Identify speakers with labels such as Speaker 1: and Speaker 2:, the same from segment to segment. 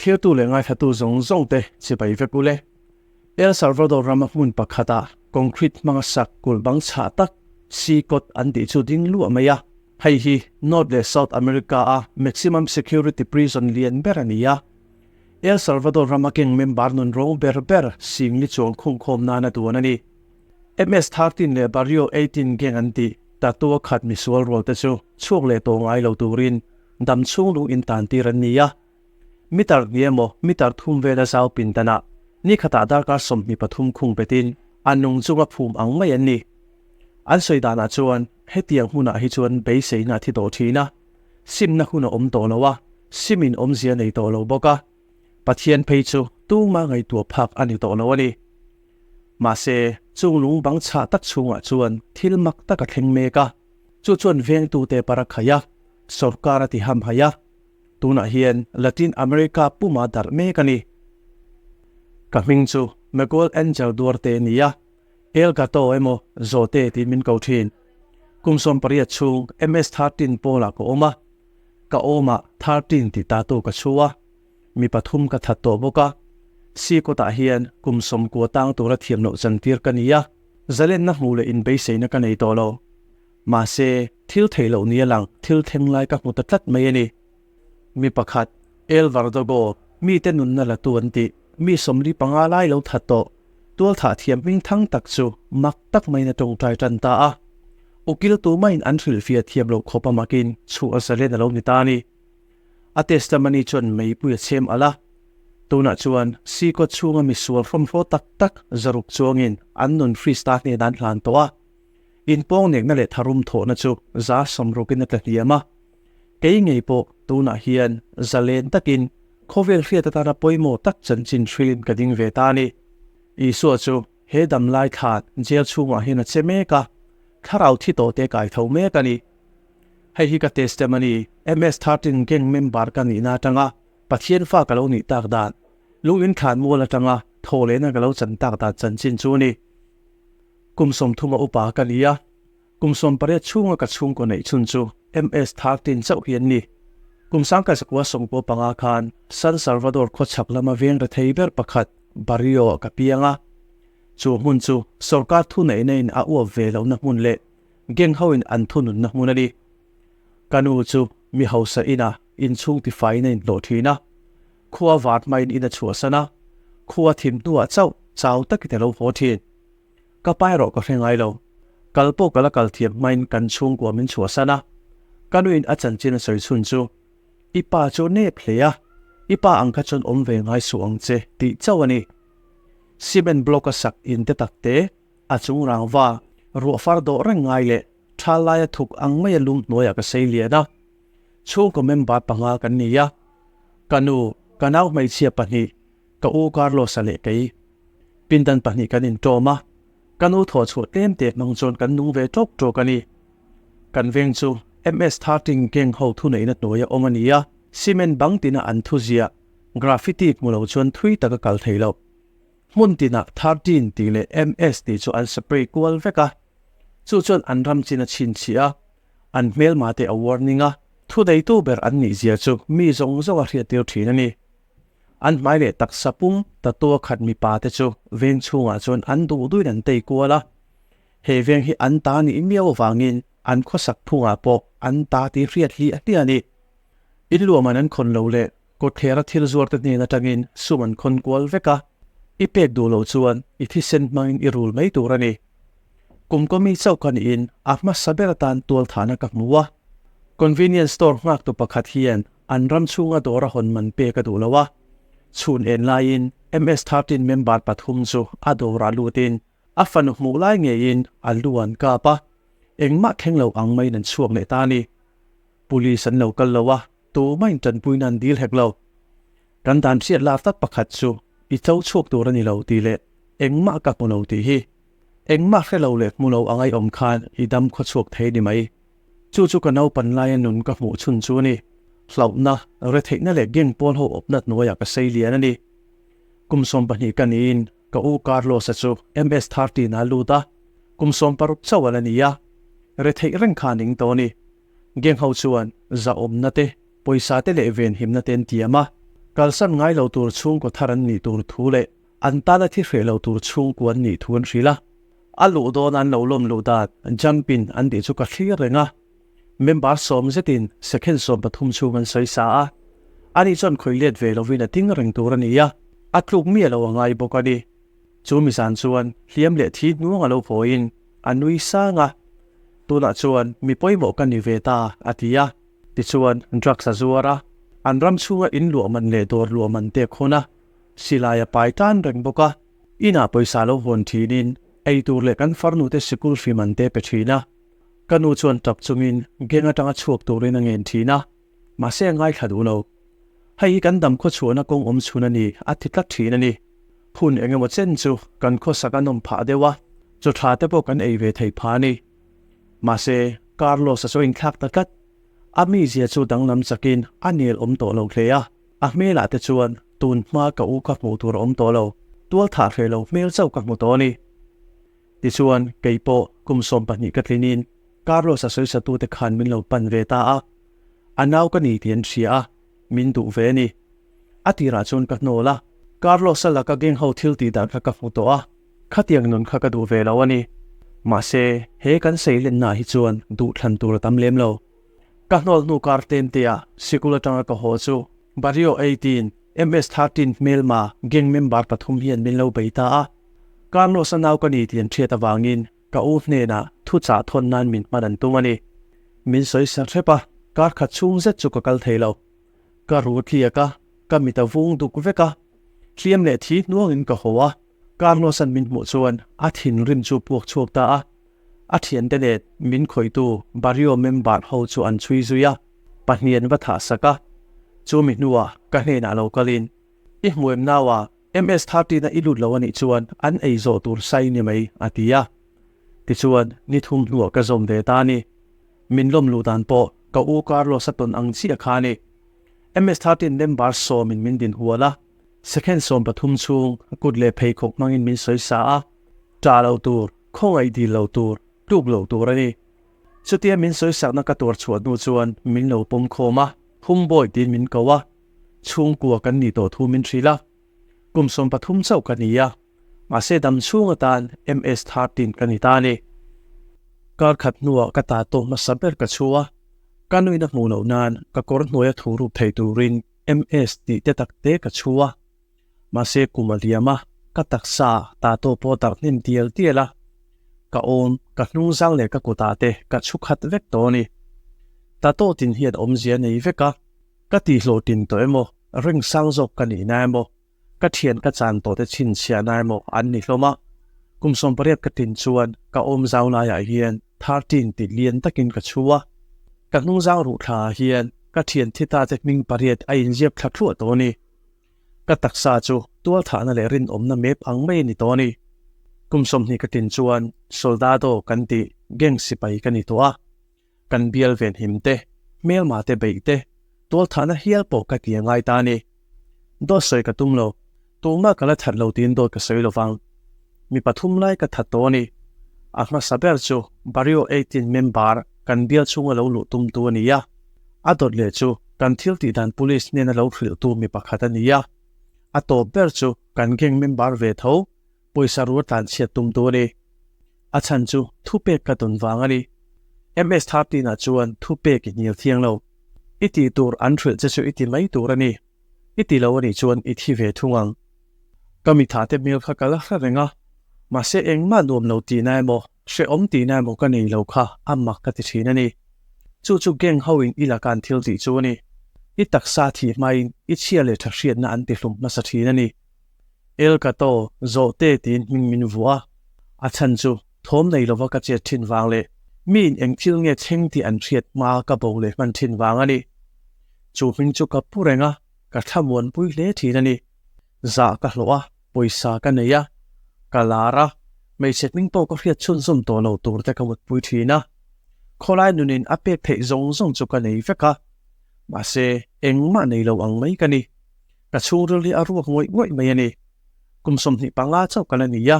Speaker 1: Thirtu leh ngaithlatu zawng zawng te chibai vek ule. El Salvador rama hmun pakhata concrete hmanga sak kulh bang chhah tak Sea-Cot an tih chu ding luah mai a. Hei hi North leh South America-a maximum security prison lian ber a ni a. El Salvador rama gang member nun rawng ber ber singli chuang khungkhawm nana duan a ni. MS 13 leh Barrio 18 gang an tih tatua khat misual rual te chu chhuak leh tawh ngai lo turin dam chhung lung intan tir an ni a. Meter hnih emaw meter thum vela zau pindanah ni khatah darkar 23 khung betin a nung chunga phum ang mai an ni. An sawi danah chuan hetiang hmunah hi chuan beiseina a thi tawh thin a, simna hun a awm tawh lo a, simin awmzia nei tawh lo bawk a, Pathian phei chu tuma ngaihtuah phak a ni tawh lo a ni. Mahse, chung lung bang chhah tak chhungah chuan thil mak tak a thleng mek a, chu chuan vengtute par a khaih a, sawrkar a ti hamhaih a, Tunah hian Latin America puma darh mek a ni. Ka hming chu Miguel Angel Duarte a ni a, El Gato emaw Zawhte tiin min ko thin. Kum 18 chhung MS 13 pawlah ka awm a, ka awmah 13 tih tatu ka chhu a, mi pathum ka that tawh bawk a. Sikawtah hian kum 90 tang tura thiam loh chantir ka ni a, zalenna hmuh leh inbeiseina ka nei tawh lo. Mahse, thil theih loh nia lang thil thleng lai ka hmu ta tlat mai a ni. Mi pakhat, El Verdugo, mite nunna la tu an tih, mi 45 lai lo that tawh, tualthah thiam hming thang tak chu mak tak maiin a tawngtai tan ta a. Ukil tu maiin an hrilhfiah thiam loh khawp a makin chhuah zalen a lo ni ta a ni. A testimony chuan meipui a chhem alh a. Tunah chuan Sikawt chhunga misual hrawmhraw tak tak zaruk chuangin an nun Krista hnenah an hlan tawh a. Inpawng nekna leh tharum thawhna chu 60% in a tla hniam a. Kei ngei pawh tunah hian zalen takin khawvel hriat atana pawimawh tak chanchin hrilin ka ding ve ta a ni. Isua chu he damlai thlan jail chhungah hian a che mek a, thlarau thi tawh te kai tho mek a ni. Hei hi ka testimony, MS 13 gang member ka nihna atanga Pathian fa ka lo nih tak dan, lung inthlan mual atanga thawhlehna ka lo chan tak dan chanchin chu a ni. Kum 30 a upa ka ni a, kum 18 chhunga ka chhungkaw neih chhun chu MS 13 chauh hi an ni. Kum 1995 khan San Salvador khawchhak lama veng rethei ber pakhat Barrio ah ka piang a. Chu hmun chu sawrkar thuneihna in a uap ve lohna hmun leh gang ho in an thununna hmun a ni. Ka nu chu mi hausa ina inchhung tifaiin a inhlawh thin a, khua vat hmain in a chhuahsan a, khua thim hnuah chauh chau takin a lo haw thin. Ka pa erawh ka hre ngai lo. Kal pawh ka la kal thiam hmain kan chhungkua min chhuahsan a. Ka nuin a chanchin a sawi chhun chu, I pa chu nep hle a, i pa ang kha chuan awm ve ngai suh ang che tih chauh a ni. Cement block a sak in te tak te, a chung rangva, ruah far dawh reng ngai leh tha laia thuk ang maia lum hnuaiah ka sei lian a. Chhungkaw member panga kan ni a. Ka nu, ka nau hmeichhia pahnih, Ka u Carlos-a leh kei pindan pahnih kan intawm a, ka nu thawh chhuah tlem teh hmang chuan kan nung ve tawk tawk a ni. Kan veng chu MS 13 gang ho thuneihna hnuaia awm a ni a, cement bang tina an thu ziah graffiti hmu lo chuan thui tak a kal thei lo. Hmun tinah 13 tih leh MS tih chu an spray kual vek a, chu chuan an ram chin a chhinchhiah a, an hmelma te a warning a, thuneitu ber an nih zia chu mi zawng zawng a hriattir thin a ni. An hmai leh taksa pum tatua khat mipa te chu veng chhungah chuan an duh duhin an tei kual a. He veng hi an ta nih miau avangin an khawsak phungah pawh an ta tih hriat hi a hliah a ni. In luahman an khawn lo leh kawtthera thil zuar te hnen atangin sum an khawn kual vek a, i pek duh loh chuan i thisen hmangin i rul mai tur a ni. Kum kawmi chauh ka niin a hmasa ber atan tualthahna ka hmu a. Convenience store nghaktu pakhat hian an ram chhunga dawr a hawn man pek a duh lo a, chhun en laiin MS 13 member pathum chu a dawrah lutin a fanu hmuh lai ngeiin a lu an kap a, engmah thleng lo ang maiin an chhuak leh ta a ni. Police an lo kal lo a, tumah in tanpuina an dil hek lo. Kan dan hriat lar tak pakhat chu i cho chhuak tur a ni lo tih leh engmah ka hmu lo tih hi. Engmah hre lo leh hmu lo a ngaihawm khan i dam khaw chhuak thei ni mai. Chu chu ka naupan laia nun ka hmuh chhun chu a ni. Hlauhna, retheihna leh gang pawl ho awpna hnuaiah ka sei lian a ni. Kum 12 ka niin ka u Carlos-a chu MS 13 a lut a, kum 16 chauh a la ni a. Retheih reng kha a ning tawh a ni. Gang ho chuan zahawmna te, pawisa te leh venhimna te an tiam a. Kalsan ngai lo tur chhungkaw thar an nih tur thu leh an tana thi hreh lo tur chhungkua an nih thu an hrilh a. A luh dawn an lo lawm luh dan jumping an tih chu ka thlir reng a. Member sawm zetin second 13 chhung an sawi sa a. Ani chuan khawi let ve lovin a ding reng tur a ni a, a tluk miah lo a ngai bawk a ni. Chu mi zan chuan hliam leh thi hnuang a lo hawiin a nui sang a, Tunah chuan mi pawimawh ka ni ve ta, a ti a. Tichuan drugs a zuar a, an ram chhunga in luah man leh dawr luah man te a khawn a, silai a pai tan reng bawk a. Inah pawisa lo hawn thinin ei tur leh kan farnute sikul hri man te pe thin a. Ka nu chuan tap chungin gang atanga chhuak turin a ngen thin a, mahse a ngaithla duh lo. Hei hi kan dam khawchhuahna kawng awm chhun a ni, a ti tlat thin a ni. Hun eng emaw chen chu kan khawsak a nawm phah deuh a, chaw tha te pawh kan ei ve theih phah a ni. Mahse, Carlos-a chu a inthlak ta tlat. A mizia chu danglam chakin a nel awm tawh lo hle a, a hmelah te chuan tun hma ka u ka hmuh tur a awm tawh lo, tual thah hreh lo hmel chauh ka hmu tawh a ni. Tichuan, kei pawh kum 12 ka tlinin Carlos-a sawisatute khan min lo pan ve ta a, a nau ka ni tih an hria a, min duh ve a ni. A tirah chuan ka hnawl a, Carlos-a laka gang ho thil tih dan kha ka hmu tawh a, khatiang nun kha ka duh ve lo a ni. Mahse, he kan seilennaah hi chuan duh thlan tur a tam lem lo. Ka hnawl hnu kar tlem teah sikul atanga ka haw chu Barrio 18, MS 13 hmelma gang member pathum hian min lo bei ta a. Carlos-a nau ka ni tih an hriat avangin Ka u hnenah thuchah thawn nan min hman an tum a ni. Min sawi sa hrep a, kar khat chhung zet chu ka kal thei lo. Ka ru tliak a, ka mit a vung duk vek a. Hliam leh thi hnuangin ka haw a, Carlos-a'n min hmuh chuan a thinrim chu puak chhuak ta a. A thiante nen min khawihtu Barrio member ho chu an chhui zui a, pahnih an va thah sak a. Chu mi hnuah ka hnenah lo kalin, I hmu em naua? MS 13 a i lut lo a nih chuan an ei zawh tur sai ni mai, a ti a. Tichuan, ni thum hnuah ka zawm ve ta a ni. Min lawm luh dan pawh ka u Carlos a tawn ang chiah kha a ni. MS 13 member sawmin min din hual a, second 13 chhung kut leh pheikhawk hmangin min sawi sa a. Ṭah lo tur, khawngaih dil lo tur, tluk lo tur a ni. Chutia min sawi sakna ka tuar chhuah hnu chuan min lo pawm khawm a, Humbawi tiin min ko a. Chhungkua kan nih tawh thu min hrilh a, kum 13 chauh ka ni a, mahse dam chhung atan MS 13 ka ni ta a ni. Kar khat hnuah ka ta tawh hmasa ber ka chhu a, ka nuin a hmuh loh nan ka kawr hnuaia thu rup thei turin MS tih te tak te ka chhu a, mahse kum a liam a, ka taksa ta tawh pawh darh hnem tial tial a, ka awm, ka hnungzang leh ka kutah te ka chhu khat vek tawh a ni. Ta tawh tin hian awmzia nei vek a. Ka tihhlawhtlin tawh emaw, ring sang zawk ka nihna emaw, ka thian ka chan tawh te chhinchhiahna emaw an ni hlawm a. Kum 18 ka tlin chuan ka awm zau laiah hian 13 tih lian takin ka chhu a. Ka hnungzang ruh thlaah hian ka thian thi ta te hming pariat a inziak thla thluah tawh a ni. Ka taksa chu tualthahna leh rinawmna mep ang mai a ni tawh a ni. Kum 20 ka tlin chuan soldado kan tih gang sipai ka ni tawh a. Kan bial venhim te, hmelma te beih te, tualthahna hial pawh ka ti a ngai ta a ni. Dawt sawi ka tum lo, tumah ka la that lo tiin dawt ka sawi lovang. Mi pathum lai ka that tawh a ni. A hmasa ber chu Barrio 18 member kan bial chhunga lo luh tumtu a ni a. A dawt leh chu kan thil tih dan police hnena lo hrilhtu mi pakhat a ni a. A tawp ber chu kan gang member ve tho, pawisa ru a tlanchhiat tumtu a ni. A chhan chu thupek ka tawn vang a ni. MS 13 ah chuan thupek i hnial thiang lo. I tih tur an hrilh che chu i ti mai tur a ni. I ti lo a nih chuan i thi ve thung ang. Ka mitha te hmel kha ka la hre reng a, mahse engmah nuam lo tihna emaw, hrehawm tihna emaw ka nei lo kha a mak ka ti thin a ni. Chu chu gang ho in i laka an thil tih chu a ni. I taksa thih hmain i chhia leh tha hriatna an ti hlum hmasa thin a ni. El Gato, Zawhte tiin hming min vuah a, a chhan chu thawm nei lova ka chet thin vang leh miin eng thil nge thleng tih an hriat hma ka bo leh hman thin vang a ni. Chu hming chu ka pu reng a, ka thlamuanpui hle thin a ni. Zah ka hlawh a, pawisa ka nei a, ka lar a, hmeichhe hming pawh ka hriat chhunzawm tawh lo tur te ka mutpui thin a. Khawlai nunin a pek theih zawng zawng chu ka nei vek a, mahse engmah nei lo ang mai ka ni. Ka chhungril hi a ruak ngawih ngawih mai a ni. Kum 25 chauh ka la ni a,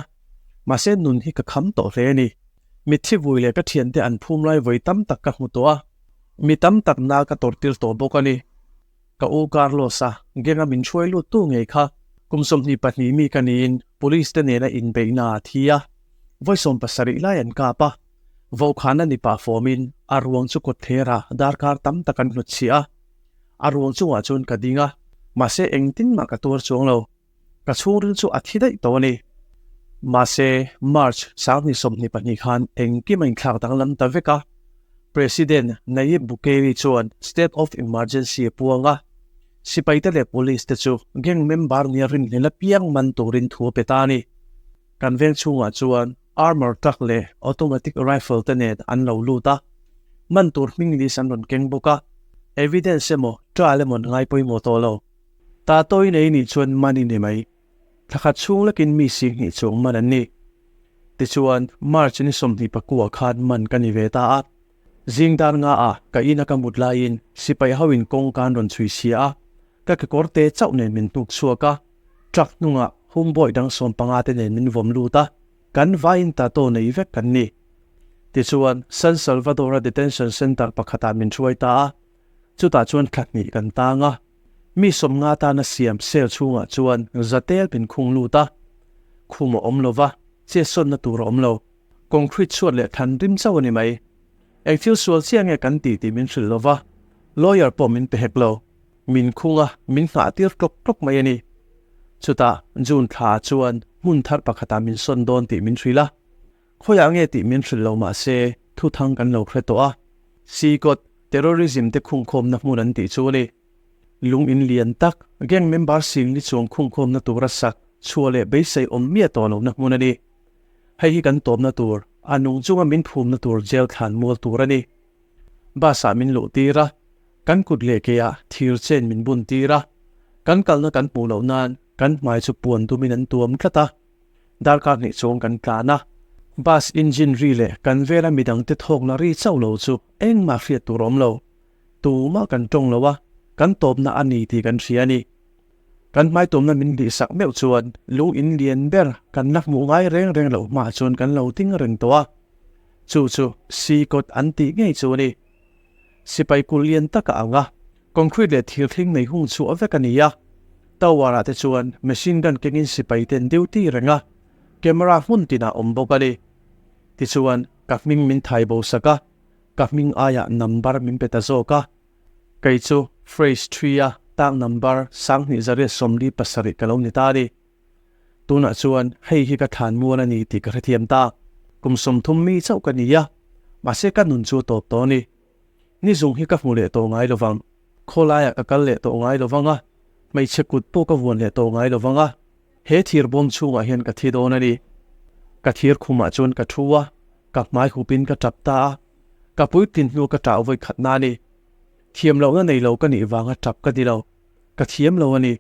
Speaker 1: mahse nun hi ka kham tawh hle a ni. Mitthi vui leh ka thiante an phum lai vawi tam tak ka hmu tawh a, mi tam tak na ka tawrh tir tawh bawk a ni. Ka u Carlos-a gang-a min hruai lut tu ngei kha kum 22 mi ka niin police te nena inbeihna a thi a, vawi 70 lai an kap a. Vaukhana ni pah fawmin a ruang chu kawtthlerah darkar tam tak an hnutchhiah a, a ruang chungah chuan ka ding a, mahse engtin mah ka tuar chuang lo. Ka chhungril chu a thi daih tawh a ni. Mahse, March 2022 khan engkim a inthlak danglam ta vek a, President Nayib Bukele chuan State of Emergency a puang a, sipaite leh police te chu gang member nia rinhlel apiang man turin thu a pe ta a ni. Kan veng chhungah chuan armour truck leh automatic rifle te nen an lo lut a, man tur hming list an rawn keng bawk a, evidence emaw trial emaw an ngai pawimawh tawh lo. Ta tawi nei nih chuan man i ni mai. Thla khat chhung lekin mi 20,000 chuang man an ni. Tichuan, March ni 24 khan man ka ni ve ta a. Zing dar nga ah ka ina ka mut laiin sipai ho in kawng kan rawn chhui sia a, ka kekawr te chauh nen min hnuk chhuak a, truck hnungah homeboy dang 15 te nen min vawm lut a, kan vaiin tattoo nei vek kan ni. Tichuan, San Salvador-a detention center pakhatah min hruai ta a, chutah chuan thla hnih kan tang a. Mi 50 tana siam cell chhungah chuan zatel min khung lut a, khum a awm lo va, chetsawnna tur a awm lo. Concrete chhuat leh thlan rim chauh a ni mai. Eng thil sual chiah nge kan tih tih min hrilh lo va, lawyer pawh min pe hek lo. Min khung a, min nghah tir tlawk tlawk mai a ni. Chutah June thlaah chuan hmun thar pakhatah min sawn dawn tih min hrilh a. Khawiah nge tih min hrilh lo mah se thuthang kan lo hre tawh a. Sikawt, terrorism te khungkhawmna hmun an tih chu a ni. Lung in lian tak, gang member sing ni chuang khungkhawmna tura sak, chhuah leh beisei awm miah tawh lohna hmun a ni. Hei hi kan tawpna tur, a nung chunga min phumna tur jail thlan mual tur a ni. Bus ah min luh tir a, kan kut leh ke ah thir chen min bun tir a, kan kalna kan hmuh loh nan kan hmai chu puan dumin an tuam tlat a. Darkar hnih chuang kan tlan a, bus engine ri leh kan vela midangte thawkna ri chauh lo chu engmah hriat tur a awm lo. Tumah kan tawng lo a, kan tawpna a ni tih kan hria a ni. Kan hmaitumna min hlihsak meuh chuan lung in lian ber kan la hmuh ngai reng reng loh hmaah chuan kan lo ding reng tawh a. Chu chu Sikawt an tih ngei chu a ni. Sipai kulh lian tak a ang a, concrete leh thir thling nei hung chhuah vek a ni a. Tower ah te chuan machine gun kengin sipai ten duty reng a, camera hmun tinah awm bawk a ni. Tichuan ka hming min thai bo sak a, ka hming aiah number min pe ta zawk a. Kei chu phrase three a tang number 2847 ka lo ni ta a ni. Tunah chuan hei hi ka thlan mual a ni tih ka hrethiam ta. Kum 30 mi chauh ka ni a, mahse ka nun chu a tawp tawh a ni. Ni zung hi ka hmu leh tawh ngai lovang. Khawlaiah ka kal leh tawh ngai lovang a, hmeichhe kut pawh ka vuan leh tawh ngai lovang a. He thir bawm chhungah hian ka thi dawn a ni. Ka thir khumah chuan ka thu a, ka hmai hupin ka tap ta a. Ka puitlin hnu ka ṭah vawi khatna a ni. Thiam lohna nei lo ka nih vanga ṭap ka ni lo. Ka thiam lo a ni.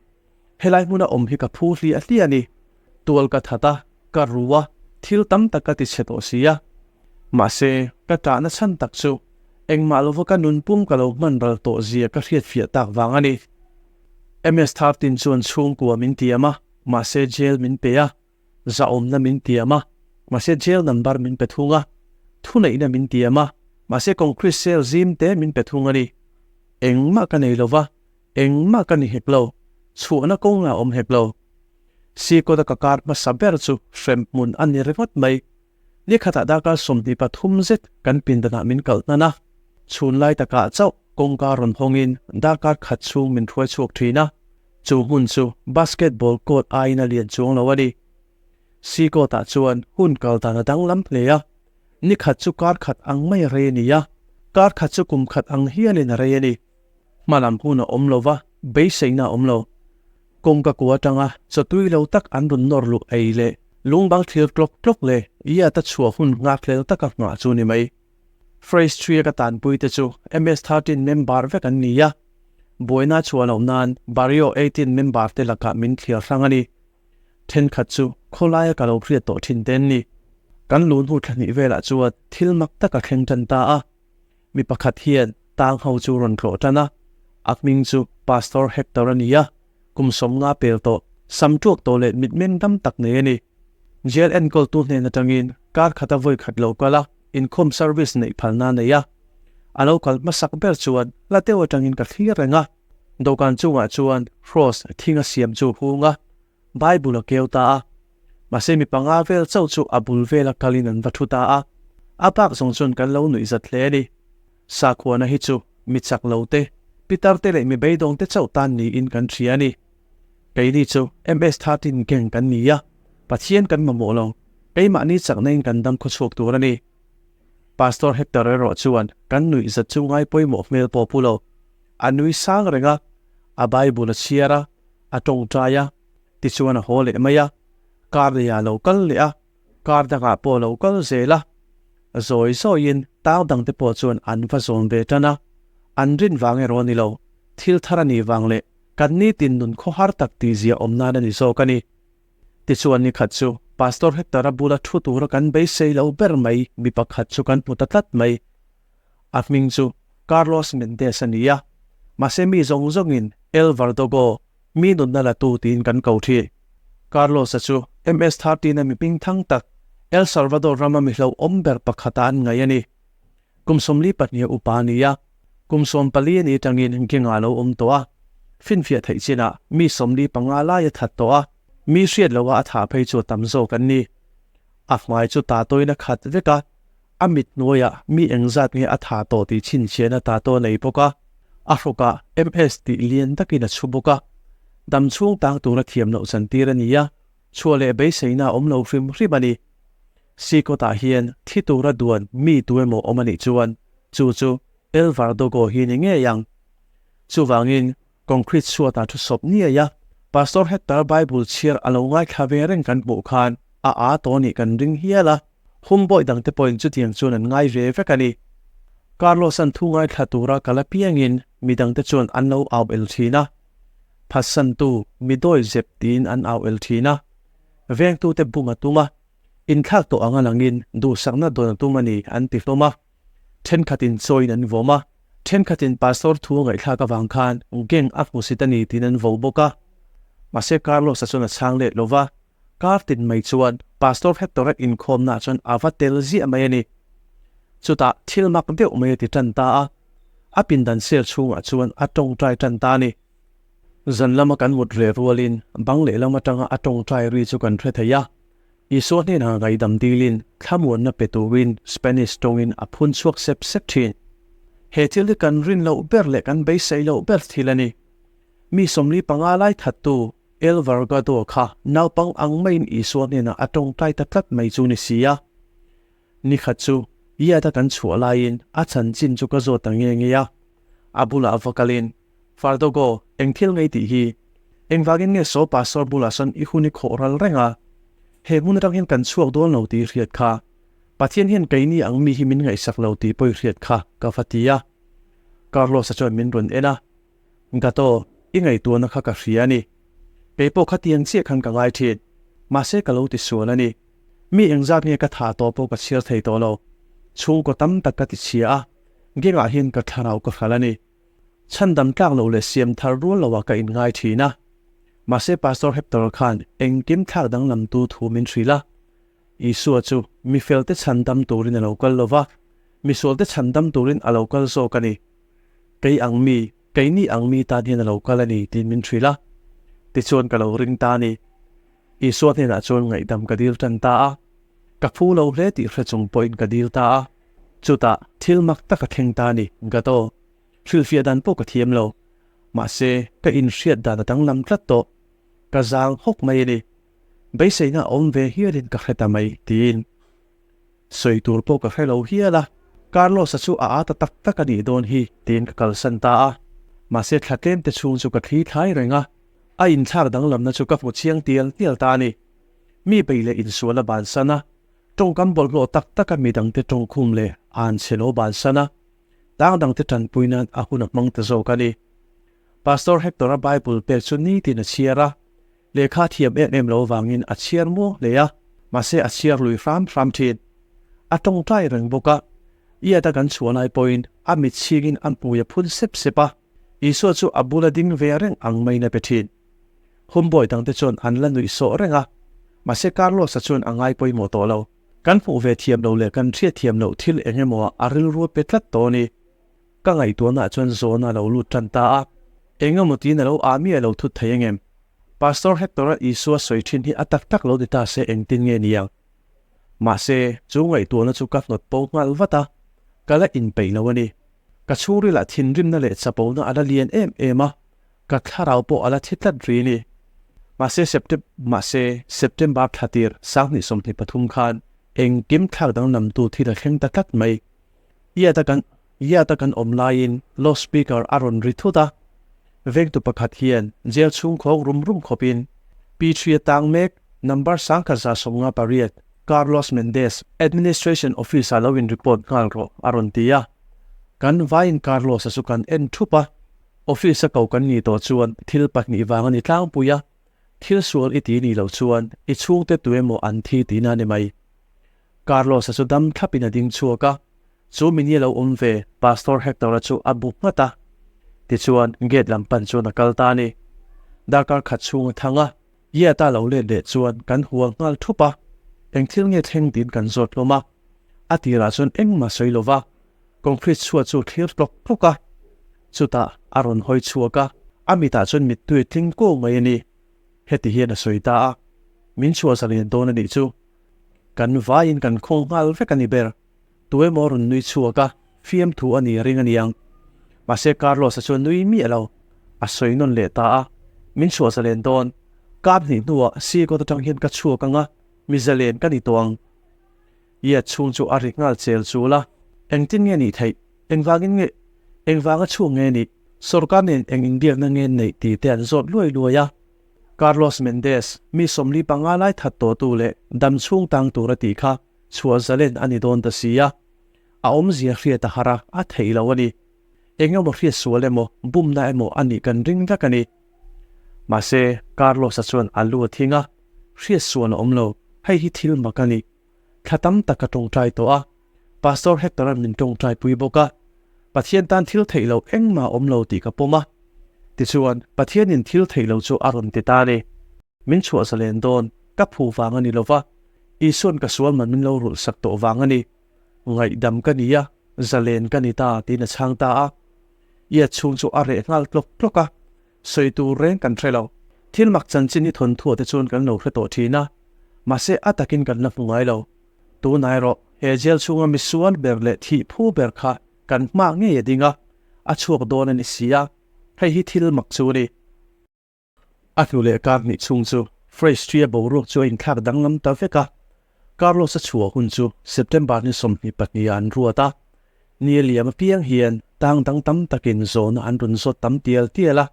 Speaker 1: Helai hmuna awm hi ka phu hliah hliah a ni. Tual ka that a, ka ru a, thil tam tak ka ti chhe tawh si a. Mahse, ka ṭahna chhan tak chu engmah lova ka nun pum ka lo hman ral tawh zia ka hriatfiah tak vang a ni. MS-13 chuan chhungkua min tiam a, mahse jail min pe a. Zahawmna min tiam a, mahse jail number min pe thung a. Thuneihna min tiam a, mahse concrete cell zim te min pe thung a ni. Engmah ka nei lova, engmah ka ni hek lo, chhuahna kawng lah awm hek lo. Sikawta ka kar hmasa ber chu hrem hmun a ni ringawt mai. Ni khatah darkar 23 zet kan pindanah min kalh hnan a, chhun lai takah chauh kawngka rawn hawngin darkar khat chhung min hruai chhuak thin a. Chu hmun chu basketball court aiin a lian chuang lo a ni. Sikawtah chuan hun kal dan a danglam hle a, ni khat chu kar khat ang mai a rei a ni a, kar khat chu kum khat ang hialin a rei a ni. Hmalam hun a awm lo va, beiseina a awm lo. Kawngka kua atanga chawtui lo tak an rawn nawr luh ei leh lungbang thlir tlawk tlawk leh iat a chhuah hun nghakhlel taka nghah chu ni mai. Phrase three-a ka tanpui te chu MS-13 member vek an ni a, buaina chhuah loh nan Barrio 18 member te lakah min thliar hrang a ni. Thenkhat chu khawlaia ka lo hriat tawh thin te an ni. Kan luh hnu thla hnih velah chuan thil mak tak a thleng tan ta a. Mi pakhat hian tang ho chu rawn tlawh tan a, a hming chu Pastor Hector a ni a, kum 50 pel tawh, sam tuak tawh leh mitmeng dam tak nei a ni. Jail enkawltu hnen atangin kar khata vawi khat lo kal a, inkhawm service neih phalna a nei a. A lo kal hmasak ber chuan hla deuh atangin ka thlir reng a. Dawhkan chungah chuan Kross thinga siam chu hung a, Bible a keu ta a. Mahse mi panga vel chauh chu a bul vela kalin an va thu ta a. A bak zawng chuan kan lo nuih zat hle a ni. Sakhuana hi chu mi chak lo te, pitar te leh mi beidawng te chauh tan niin kan hria a ni. Keini chu MS-13 gang kan ni a, Pathian kan mamawh lo, keimahni chakna in kan dam khawchhuak tur a ni. Pastor Hector erawh chuan kan nuih zat chu ngai pawimawh hmel pawh pu lo. A nui sang reng a, a Bible a chhiar a, a tawngtai a, tichuan a haw leh mai a, kar leh ah lo kal leh a, kar dangah pawh lo kal zel a. Zawi zawiin tang dangte pawh chuan an va zawn ve tan a, an rin vang erawh a ni lo, thil thar a nih vang leh kan nitin nun khawhar tak tihzia awm nan a ni zawk a ni. Tichuan ni khat chu Pastor Hector-a bula thu tura kan beisei lo ber mai mi pakhat chu kan hmu ta tlat mai. A hming chu Carlos Mendez a ni a, mahse mi zawng zawngin El Verdugo, mi nunna la tu tiin kan ko thin. Carlos-a chu MS-13-a mi hmingthang tak, El Salvador rama mi hlauhawm ber pakhata an ngaih a ni. Kum 42 a upa a ni a, kum 14 a ni atangin Genga a lo awm tawh a, finfiah theih chinah mi 45 lai a that tawh a, mi hriat loha a thah phei chu a tam zawk an ni. A hmai chu tatoin a khat vek a, a mit hnuaiah mi engzat nge a thah tawh tih chhinchhiahna tato a nei bawk a, a hrawkah MS tih lian takin a chhu bawk a, dam chhung tang tura thiam loh chantir a ni a. Chhuah leh beiseina a awm lo hrim hrim a ni. Sikawtah hian thi tura duan mi tu emaw awm a nih chuan chu chu El Verdugo hi ni ngei ang. Chuvangin concrete chhuatah thu sawp niai a, Pastor Hector Bible chhiar a lo ngaithla ve reng kan hmuh khan a aa tawh nih kan ring hial a, humbawi dangte pawhin chutiang chuan an ngai ve vek a ni. Carlos-a'n thu ngaithla tura kal apiangin midangte chuan an lo au el thin a. Phatsantu mi dawi zep tiin an au el thin a, vengtute bum a tum a, inthlak tawh anga langin duhsakna dawn a tum a ni an ti hlawm a. Thenkhatin chawiin an vawm a, thenkhatin pastor thu a ngaihthlak avang khan gang a hmusit a ni tiin an vo bawk a. Mahse Carlos-a chuan a chhang let lo va, kar tin mai chuan Pastor Hector-a inkhawmnaah chuan a va tel ziah mai a ni. Chutah thil mak deuh mai a ti tan ta a, a pindan sel chhungah chuan a tawngtai tan ta a ni. Zan lama kan mut reh rualin bang lehlam atanga a tawngtai ri chu kan hre thei a. Isua hnenah ngaihdam dilin thlamuanna pe turin Spanish tawngin a phun chhuak sep sep thin. He thil hi kan rin loh ber leh kan beisei loh ber thil a ni. Mi 45 lai thattu El Vargado kha naupang ang maiin Isua hnenah a tawngtai ta tlat mai chu ni si a. Ni khat chu Yard-a kan chhuah laiin a chanchin chu ka zawt ta nge nge a. A bulah va kalin, Fardogo, eng thil ngei tih hi? Engvangin nge saw pastor bulah sawn i hun i khawh ral reng a? He hmun atang hian kan chhuak dawn lo tih i hriat kha. Pathian hian keini ang mi hi min ngaihsak lo tih pawh i hriat kha, ka va ti a. Carlos-a chuan min rawn en a. Gato, i ngaihtuahna kha ka hria a ni. Kei pawh khatiang chiah khan ka ngai thin. Mahse ka lo ti sual a ni. Mi engzat nge ka thah tawh pawh ka chhiar thei tawh lo. Chhungkaw tam tak ka ti chhia a, gengah hian ka thlarau ka hral a ni. Chhandam tlak loh leh siam thar rual loah ka inngai thin a. Mahse Pastor Hector khan engkim thlak danglamtu thu min hrilh a. Isua chu mi felte chhandam turin a lo kal lo va, misualte chhandam turin a lo kal zawk a ni. Kei ang mi, keini ang mi tan hian a lo kal a ni tiin min hrilh a. Tichuan ka lo ring ta a ni. Isua hnenah chuan ngaihdam ka dil tan ta a, ka phu lo hle tih hre chung pawhin ka dil ta a. Chutah thil mak tak a thleng ta a ni, Gato. Hrilhfiah dan pawh ka thiam lo. Mahse, ka inhriat dan a danglam tlat tawh. Ka zang hawk mai a ni. Beiseina a awm ve hialin ka hre ta mai, tiin. Sawi tur pawh ka hre lo hial a, Carlos-a chu a â ta tak tak a nih dawn hi, tiin ka kalsan ta a. Mahse thla tlem te chhung chu ka thli thlai reng a, a inthlak danglamna chu ka hmu chiang tial tial ta a ni. Mi bei leh insual a bansan a, tawngkam bawlhhlawh tak taka midangte tawngkhum leh an chhe lo bansan a, tang dangte tanpui nan a hun a hmang ta zawk a ni. Pastor Hector-a Bible pek chu nitin a chhiar a, Lehkha thiam em em lo vangin a chhiar muang hle a, mahse a chhiar lui hram hram thin. A tawngtai reng bawk a, Iat-a kan chhuah lai pawhin a mit chhingin a hmui a phun sep sep a, Isua chu a bula ding ve reng ang maiin a pe thin. Humbawi dangte chuan an la nuih sawh reng a, mahse Carlos-a chuan a ngai pawimawh tawh lo. Kan hmuh ve thiam lo leh kan hriat thiam loh thil eng emaw ah a rilru a pe tlat tawh a ni. Ka ngaihtuahna ah chuan zawhna a lo lut tan ta a. Eng emaw tiin a lo ah miah lo thut thei ang em? Pastor Hector-a Isua sawi thin hi a tak tak lo ni ta se engtin nge ni ang? Mahse, chu ngaihtuahna chu ka hnawt po nghal vat a, ka la inpeih lo a ni. Ka chhungrilah thinrimna leh chapona a la lian em em a, ka thlarau pawh a la thi tlat ri ni. Mahse, Septem mahse, September thla tir 2023 khan engkim thlak danglamtu thil a thleng ta tlat mai. Iata kan Iata kan awm laiin loudspeaker a rawn ri thut a, vengtu pakhat hian jail chhung khawng rum rum khawpin P3 a tang mek number 1158 Carlos Mendez Administration Office ah lo in report nghal rawh a rawn ti a. Kan vaiin Carlos-a chu kan en thup a, office a ko kan nih tawh chuan thil pahnih vang a ni tlangpui a, thil sual i ti nih loh chuan i chhungte tuemaw an thi tihna a ni mai. Carlos-a chu dam thlapin a ding chhuak a, chu mini a lo awm ve Pastor Hector-a chu a bu nghat a. Tichuan, gate lam pan chuan a kal ta a ni. Darkar khat chhung a thang a, Yet-a lo let leh chuan kan hual nghal thup a, eng thil nge thleng tiin kan zawt hlawm a. A tirah chuan engmah sawi lo va, concrete chhuat chu a thlir tlawk tlawk a. Chutah a rawn hawi chhuak a, a mitah chuan mittui tling kuau mai a ni. Heti hian a sawi ta a, Min chhuah zalen dawn a nih chu. Kan vaiin kan khawng nghal vek a ni ber. Tu emaw rawn nui chhuak a, fiamthu a ni ring a niang. Mahse Carlos-a chuan nui miah lo. A sawi nawn leh ta a, Min chhuah zalen dawn. Kap hnih hnuah Seagot atang hian ka chhuak ang a, mi zalen ka ni tawh ang. Ia chhung chu a ri nghal chel chul a, Engtin nge nih theih? Engvangin nge? Engvanga chhuak nge nih? Sorkar nen eng inbiakna nge neih tih te an zawt luai luai a. Carlos Mendes, mi 45 lai that tawhtu leh dam chhung tang tur a tih kha chhuah zalen a ni dawn ta si a, a awmzia hriat a har a, a theih lo a ni. Eng emaw hriat sual emaw, bumna emaw a nih kan ring vek a ni. Mahse, Carlos-a chuan a lu a thing a, hriat sual a awm lo, hei hi thil mak a ni. Thla tam tak ka tawngtai tawh a, Pastor Hector-a'n min tawngtai pui bawk a, Pathian tan thil theih loh engmah a awm lo tih ka pawm a. Tichuan, Pathianin thil theih lo chu a rawn ti ta a ni. Min chhuah zalen dawn, ka phu vang a ni lo va, Isua'n ka sual man min lo rulh sak tawh vang a ni. Ngaihdam ka ni a, zalen ka ni ta, tiin a chhang ta a. Ia chhung chu a reh nghal tlawk tlawk a, sawi tur reng kan hre lo. Thil mak chanchin hi thawnthuah te chuan kan lo hre tawh thin a, mahse a takin kan la hmu ngai lo. Tunah erawh he jail chhunga misual ber leh thih phu ber kha kan hma ngei a ding a, a chhuak dawn a ni si a, hei hi thil mak chu a ni. A hnu leh kar hnih chhung chu Fresh Tree-a boruak chu a inthlak danglam ta vek a, Carlos-a chhuah hun chu September ni 22 ah an ruat a, ni a liam apiang hian tang dang tam takin zawhna an rawn zawt tam tial tial a,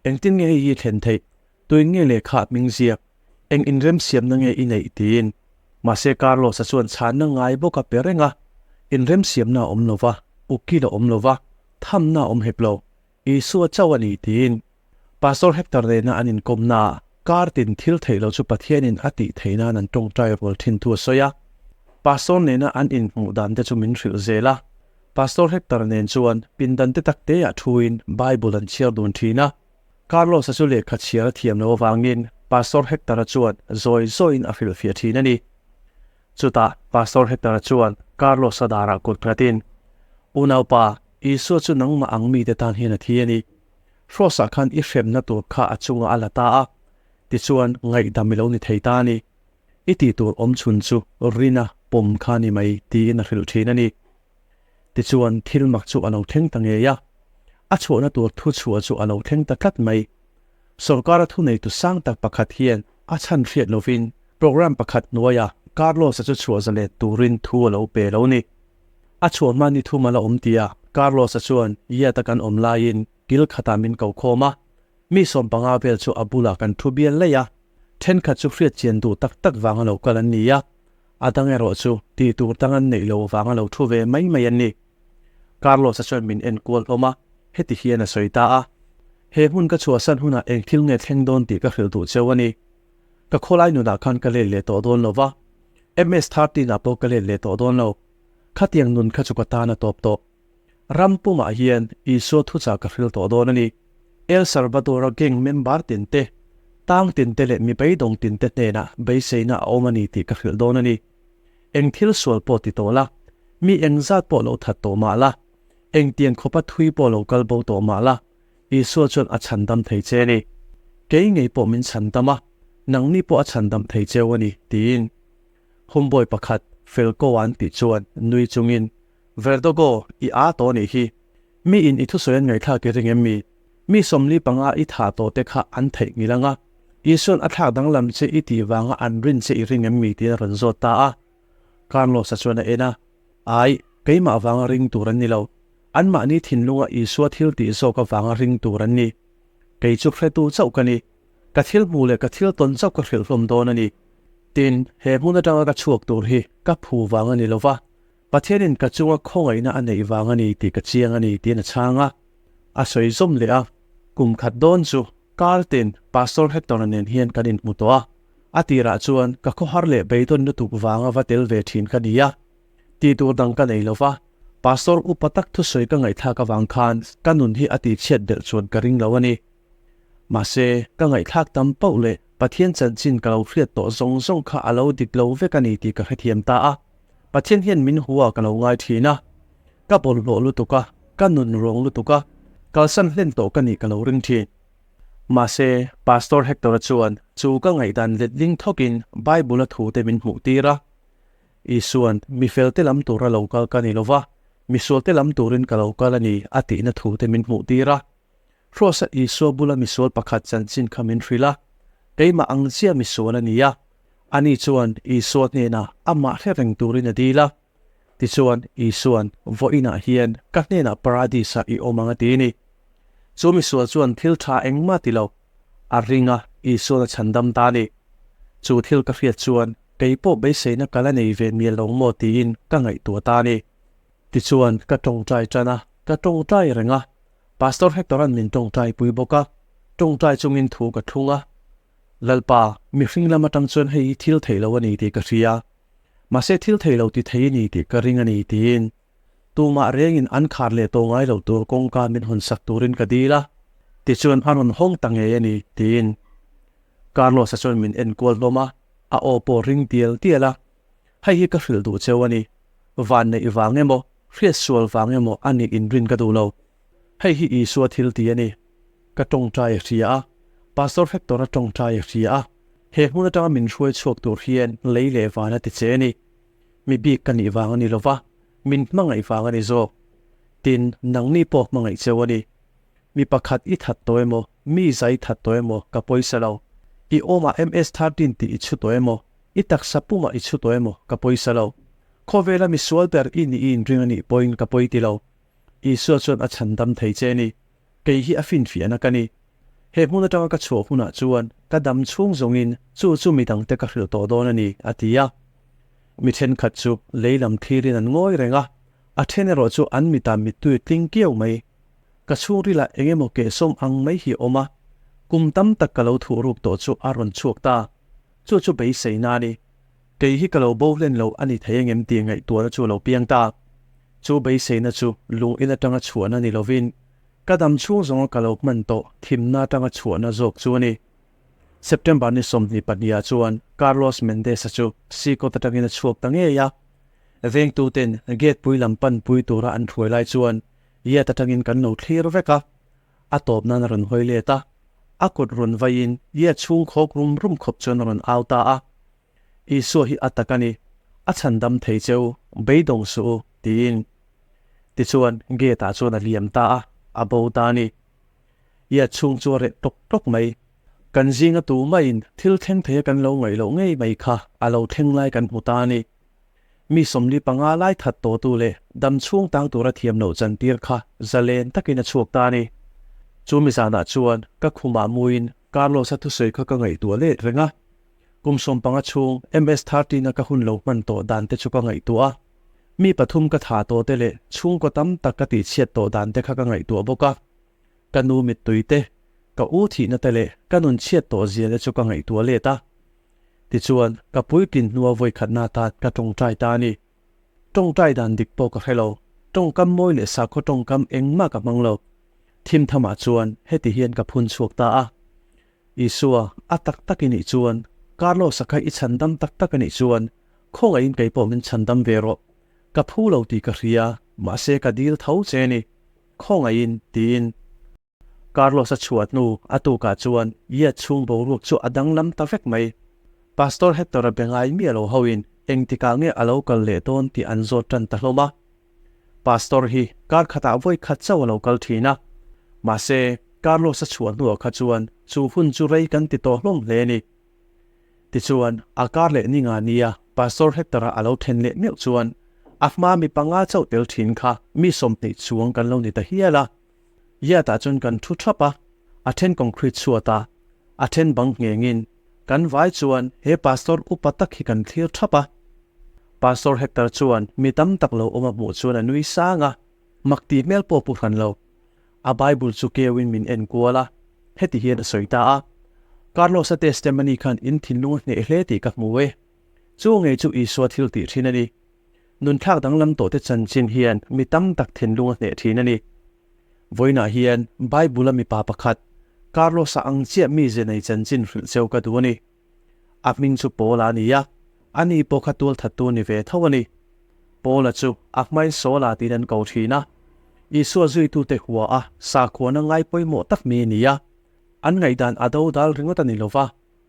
Speaker 1: engtin nge hei hi thlen theih? Tuin nge lehkha a hming ziak? Eng inremsiamna nge i neih? tiin. Mahse Carlos-a chuan chhanna ngai bawk a pe reng a, inremsiamna a awm lo va, ukil a awm lo va, thamna a awm hek lo. Isua chauh a ni tiin. Pastor Hector nena an inkawmnaah kar tin thil theih lo chu Pathianin a tih theih nan an tawngtai rual thin thu a sawi a. Pastor nena an inhmuh dan te chu min hrilh zel a. Pastor Hector nen chuan pindan te tak teah thuin Bible an chhiar dun thin a. Carlos-a chu lehkha chhiar a thiam loh avangin Pastor Hector-a chuan zawi zawiin a hrilhfiah thin a ni. Chutah Pastor Hector-a chuan Carlos-a darah kut nghatin, Unaupa, Isua chu nangmah ang mite tan hian a thi a ni. Hrawsah khan i hremna tur kha a chungah a la ta a, tichuan ngaihdam i lo ni thei ta a ni. I tih tur awm chhun chu rina pawm kha a ni mai, tiin a hrilh thin a ni. Tichuan thil mak chu a lo thleng ta ngei a, a chhuahna tur thu chhuah chu a lo thleng ta tlat mai. Sorkara thuneitu sang tak pakhat hian a chhan hriat lovin program pakhat hnuaiah Carlos-a chu chhuah za let turin thu a lo pe lo ni. A chhuah hma ni thum a la awm tia Carlos-a chuan Yat-a kan awm laiin kil khatah min ko khawm a, mi 15 vel chu a bulah kan thu bial laih a, thenkhat chu hriat chian duh tak tak vanga lo kal an ni a, A dang erawh chu tih tur dang an neih loh vanga lo thu ve mai mai an ni. Carlos-a chuan min en kual hlawm a, heti hian a sawi ta a, He hmun ka chhuahsan hunah eng thil nge thleng dawn tih ka hrilh duh cheu a ni. Ka khawlai nunah khan ka let leh tawh dawn lo va, MS thirteen ah pawh ka let leh tawh dawn lo. Khatiang nun kha chu ka tan a tawp tawh. Ram pumah hian Isua thuchah ka hril tawh dawn a ni. El Salvador-a gang member tinte, tang tinte leh mi beidawng tinte hnenah beiseina a awm a ni tih ka hrilh dawn a ni. Eng thil sual pawh ti tawh la, mi engzat pawh lo that tawh mah la, engtiang khawpa thui pawh lo kal bo tawh mah la, Isua chuan a chhandam thei che a ni. Kei ngei pawh min chhandam a, nangni pawh a chhandam thei cheu a ni, tiin. Homeboy pakhat Felko-a an tih chuan nui chungin, Verdogo, i aa tawh nih hi. Mi in i thusawi an ngaihthlak i ring em mi? Mi 45 i thah tawh te kha an theih ngil ang a, Isua'n a thlak danglam che i tih vanga an rin che i ring em mi? tiin a rawn zawt ta a. Carlos-a chuan a en a, Ai, keimah vanga ring tur an ni lo. Anmahni thinlunga Isua thil tih zawk avanga ring tur an ni. Kei chu hretu chauh ka ni. Ka thil hmuh leh ka thil tawn chauh ka hrilh hlawm dawn a ni. Tin, he hmun atanga ka chhuak tur hi ka phu vang a ni lo va, Pathianin ka chunga khawngaihna a neih vang a ni tih ka chiang a ni tiin a chhang a. A sawi zawm leh a, Kum khat dawn chu Carlton, Pastor Hector-a nen hian kan inhmu tawh a. A tirah chuan ka khawhar leh beidawn lutuk vanga va tel ve thin ka ni a. Tih tur dang ka nei lo va, Pastor upa tak thusawi ka ngaihthlak avang khan ka nun hi a tihchhiat belh chuan ka ring lo a ni. Mahse, ka ngaihthlak tam pauh leh Pathian chanchin ka lo hriat tawh zawng zawng kha a lo dik lo vek a ni tih ka hrethiam ta a. Pathian hian min hua ka lo ngai thin a, ka bawlhhlawh lutuk a, ka nun ruang lutuk a, kalsan hlen tawh ka nih ka lo ring thin. Mahse, Pastor Hector-a chuan chu ka ngaihdan letling thawkin Bible-a thute min hmuh tir a. Isua'n, Mi felte lam tura lo kal ka ni lo va, mi sualte lam turin ka lo kal a ni, a tihna thute min hmuh tir a. Hrawsa Isua bula misual pakhat chanchin kha min hrilh a, keimah ang chiah misual a ni a. Ani chuan Isua hnenah amah hre reng turin a dil a. Tichuan, Isua'n, Vawiinah hian ka hnenah Paradis-ah i awm ang a ti a ni. Chu misual chuan thil tha engmah ti lo, a ring a, Isua'n a chhandam ta a ni. Chu thil ka hriat chuan kei pawh beiseina ka la nei ve mial lo maw tiin ka ngaihtuah ta a ni. Tichuan, ka tawngtai tan a, ka tawngtai reng a. Pastor Hector-a'n min tawngtai pui bawk a, tawngtai chungin thu ka thlung a. Lalpa, mihring lam atang chuan hei hi thil theih lo a ni tih ka hria. Mahse thil theih lo ti thei a ni tih ka ring a ni tiin tumah rengin an khar leh tawh ngai loh tur kawngka min hawn sak turin ka dil a, tichuan a rawn hawng ta ngei a ni tiin Carlos-a chuan min en kual hlawm a, a aw pawh ring tial tial a. Hei hi ka hrilh duh cheu a ni. Van neih vang emaw, hriat sual vang emaw a nih inrin ka duh lo. Hei hi Isua thil ti a ni. Ka tawngtai a hria a, Pastor Hector-a tawngtai a hria a, he hmun atanga min hruai chhuak tur hian lei leh van a ti che a ni. Mi bik ka nih vang a ni lo va, min hmangaih vang a ni zawk. Tin, nangni pawh hmangaih cheu a ni. Mi pakhat i that tawh emaw, mi zai that tawh emaw ka pawisa lo. I awmah MS-13 tih i chhu tawh emaw, i taksa pumah i chhu tawh emaw ka pawisa lo. Khawvela mi sual ber i nih i inring a nih pawhin ka pawi ti lo. Isua chuan a chhandam thei che a ni. Kei hi a finfiahna ka ni. He hmun atanga ka chhuah hunah chuan ka dam chhung zawngin chu chu mi dangte ka hrilh tawh dawn a ni, a ti a. Mi thenkhat chu lei lam thlirin an ngawi reng a, a then erawh chu an mitah mittui tling kiau mai. Ka chhungrilah eng emaw kehsawm ang mai hi a awm a, kum tam tak ka lo thuh ruk tawh chu a rawn chhuak ta. Chu chu beiseina a ni. Kei hi ka lo bo hlen lo a ni thei engem tih ngaihtuahna chu a lo piang ta. Chu beiseina chu lung in atanga chhuahna ni lovin, ka dam chhung zawnga ka lo hman tawh thimna atanga chhuahna zawk chu a ni. September ni 22 ah chuan Carlos Mendes-a chu Sikawt atangin a chhuak ta ngei a. Vengtuten gate pui lam pan pui tura an hruai lai chuan Yet atangin kan lo thlir vek a, a tawp nan a rawn hawi let a, a kut rawn vaiin Yet chhung khawk rum rum khawp chuan a rawn au ta a, Isua hi a tak a ni, a chhandam thei che u, beidawng suh u, tiin. Tichuan, gate ah chuan a liam ta a, a bo ta a ni. Yet chhung chu a reh tawk tawk mai. Kan zinga tu maiin thil thleng thei a kan lo ngaih loh ngei mai kha a lo thleng lai kan hmu ta a ni. Mi 45 lai that tawhtu leh dam chhung tang tura thiam loh chantir kha zalen takin a chhuak ta a ni. Chu mi zanah chuan ka khumah muin Carlos-a thusawi kha ka ngaihtuah let reng a. Kum 15 chhung MS-13 a ka hun lo hman tawh dan te chu ka ngaihtuah a. Mi pathum ka thah tawh te leh chhungkaw tam tak ka tihchhiat tawh dan te kha ka ngaihtuah bawk a. Ka nu mittui te, ka u thihna te leh ka nun chhiat tawh zia te chu ka ngaihtuah let a. Tichuan, ka puitlin hnua vawikhatna atan ka tawngtai ta a ni. Tawngtai dan dik pawh ka hre lo, tawngkam mawi leh sakhaw tawngkam engmah ka hmang lo. Thim thamah chuan heti hian ka phun chhuak ta a, Isua, a tak tak i nih chuan, Carlos-a kha i chhandam tak tak a nih chuan, khawngaihin kei pawh min chhandam ve rawh. Ka phu lo tih ka hria, mahse ka dil tho che a ni. Khawngaihin, tiin. Carlos-a chhuah hnu a tukah chuan Yat chhung boruak chu a danglam ta vek mai. Pastor Hector-a be ngai miah lo hoin engtikah nge a lo kal leh dawn tih an zawt tan ta hlawm a. Pastor hi kar khatah vawi khat chauh a lo kal thin a. Mahse, Carlos-a chhuah hnuah kha chuan chu hun chu rei kan ti tawh hlawm hle a ni. Tichuan, a kar leh ni nga nia Pastor Hector-a a lo then leh meuh chuan a hma mi panga chauh tel thin kha mi 20 chuang kan lo ni ta hial a. Yard-ah chuan kan thu thap a, a then concrete chhuat a, a then bang nghengin kan vai chuan he Pastor upa tak hi kan thlir thap a. Pastor Hector chuan mi tam tak lo awm a hmuh chuan a nui sang a, mak tih hmel pawh pu hran lo. A Bible chu keuin min en kual a, heti hian a sawi ta a, Carlos-a testimony khan in thinlung a hneh hle tih ka hmu e. Chu ngei chu Isua thil tih thin a ni. Nunthlak danglam tawhte chanchin hian mi tam tak thinlung a hneh thin a ni. Vawiinah hian Bible-a mipa pakhat, Carlos-a ang chiah mize nei chanchin hrilh cheu ka duh a ni. A hming chu Paula a ni a, ani pawh kha tualthattu ni ve tho a ni. Paula chu a hmain Saula tiin an ko thin a. Isua zuitute hua a sakhuana ngai pawimawh tak mi a ni a. An ngaihdan a do dal ringawt a ni lo va,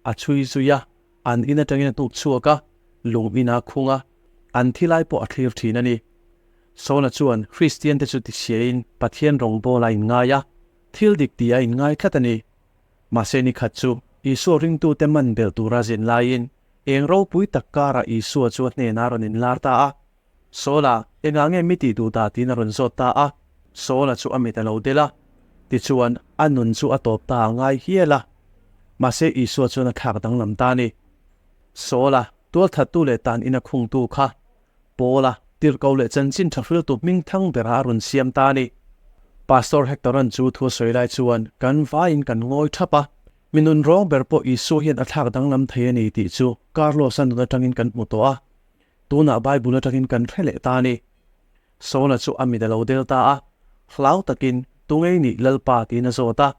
Speaker 1: a chhui zui a, an in atangin a hnuk chhuak a, lung in a khung a, an thi lai pawh a thlir thin a ni. Saula chuan Kristiante chu tichhiain Pathian rawngbawla a inngai a, thil dik tih a inngai tlat a ni. Mahse ni khat chu Isua ringtute man belh tura zin laiin eng ropui tak karah Isua chu a hnenah a rawn inlar ta a. Saula, engah nge mi tih duh dah tiin a rawn zawt ta a. Saula chu a mit a lo del a, tichuan a nun chu a tawp ta a ngai hial a. Mahse Isua chuan a thlak danglam ta a ni. Saula, tualthattu leh tan ina khungtu kha Paula, tirhkoh leh chanchin tha hriltu hmingthang berah a rawn siam ta a ni. Pastor Hector-a'n chu thu a sawi lai chuan kan vaiin kan ngawi thap a, mi nun rawng ber pawh Isua hian a thlak danglam thei a ni tih chu Carlos-a nun atangin kan hmu tawh a, tunah Bible atangin kan hre leh ta a ni. Saula chu a mit a lo del ta a, hlau takin, Tungei nih Lalpa? tiin a zawt a.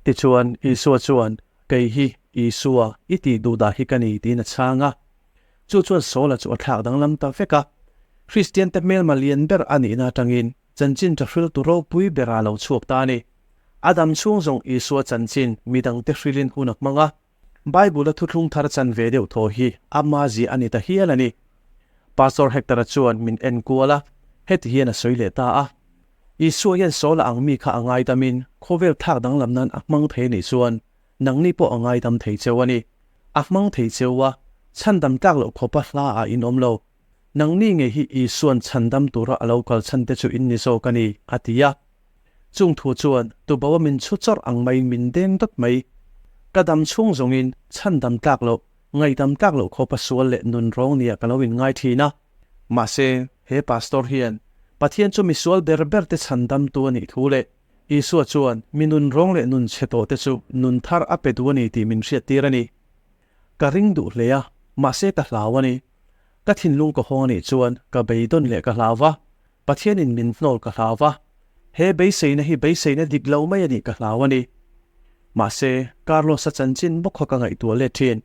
Speaker 1: Tichuan, Isua chuan, Kei hi, Isua, i tih duh dah hi ka ni, tiin a chhang a. Chu chuan Saula chu a thlak danglam ta vek a. Kristiante hmelma lian ber a nihna atangin chanchin tha hriltu ropui bera lo chhuak ta a ni. A dam chhung zawng Isua chanchin midangte hrilin hun a hmang a. Bible-a thuthlung thar chan ve deuh thaw hi ama zia a ni ta hial a ni. Pastor Hector-a chuan min en kual a, heti hian a sawi leh ta a, Isua hian Saula ang mi kha a ngaidamin khawvel thlak danglam nan a hmang thei a nih chuan Nangni pawh a ngaidam thei cheu a ni. A hmang thei cheu a, chhandam tlak loh khawpa hla ah in awm lo. Nangni ngei hi Isua'n chhandam tura a lo kal chhan te chu in ni zawk a ni, a ti a. Chung thu chuan tubo a min chhu chawrh ang maiin min deng dawt mai. Ka dam chhung zawngin chhandam tlak loh, ngaihdam tlak loh khawpa sual leh nun rawng nia ka lo inngai thin a. Mahse, he pastor hian Pathian chu misual ber ber te chhandamtu a nih thu leh Isua chuan mi nun rawng leh nun chhe tawh te chu nun thar a pe duh a ni tih min hriattir a ni. Ka ring duh hle a, mahse ka hlau a ni. Ka thinlung ka hawng a nih chuan ka beidawn leh ka hlau va, Pathianin min hnawl ka hlau va, he beiseina hi beiseina dik lo mai a nih ka hlau a ni. Mahse, Carlos-a chanchin bawk kha ka ngaihtuah let thin.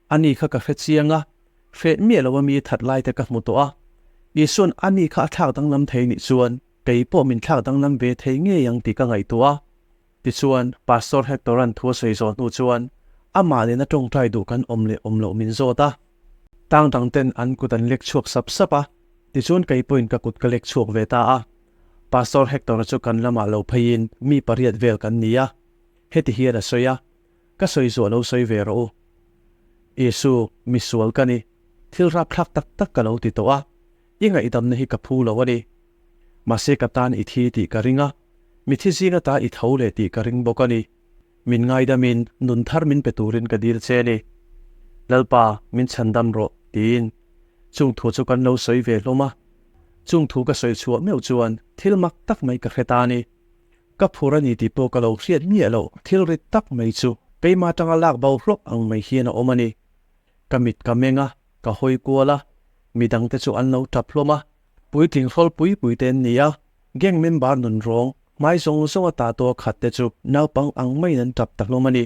Speaker 1: Ani kha ka hre chiang a, hreh miah lo a mi that lai te ka hmu tawh a. Isua'n ani kha a thlak danglam thei nih chuan kei pawh min thlak danglam ve thei ngei ang tih ka ngaihtuah a. Tichuan, Pastor Hector-a'n thu a sawi zawh hnu chuan amah nena tawngtai duh kan awm leh awm loh min zawt a. Tang dang ten an kut an lek chhuak sap sap a, tichuan kei pawhin ka kut ka lek chhuak ve ta a. Pastor Hector-a chu kan lamah lo pheiin mi pariat vel kan ni a. Heti hian a sawi a, Ka sawi zuah lo sawi ve rawh u. Isu, mi sual ka ni. Thil rapthlak tak tak ka lo ti tawh a, i ngaihdamna hi ka phu lo a ni. Mahse ka tan i thi tih ka ring a, mi thi zinga ta i tho leh tih ka ring bawk a ni. Min ngaidamin nun thar min pe turin ka dil che a ni. Lalpa, min chhandam rawh, tiin. Chung thu chu kan lo sawi ve hlawm a. Chung thu ka sawi chhuah meuh chuan thil mak tak mai ka hre ta a ni. Ka phur a ni tih pawh ka lo hriat miah loh thil rit tak mai chu keimah atanga lak bo hlawk ang mai hian a awm a ni. Ka mit ka meng a, ka hawi kual a, midangte chu an lo tap hlawm a, puitling hrawl pui pui te an ni a, gang member nun rawng, hmai zawng zawng a ta tawh khat te chu naupang ang maiin an tap ta hlawm a ni.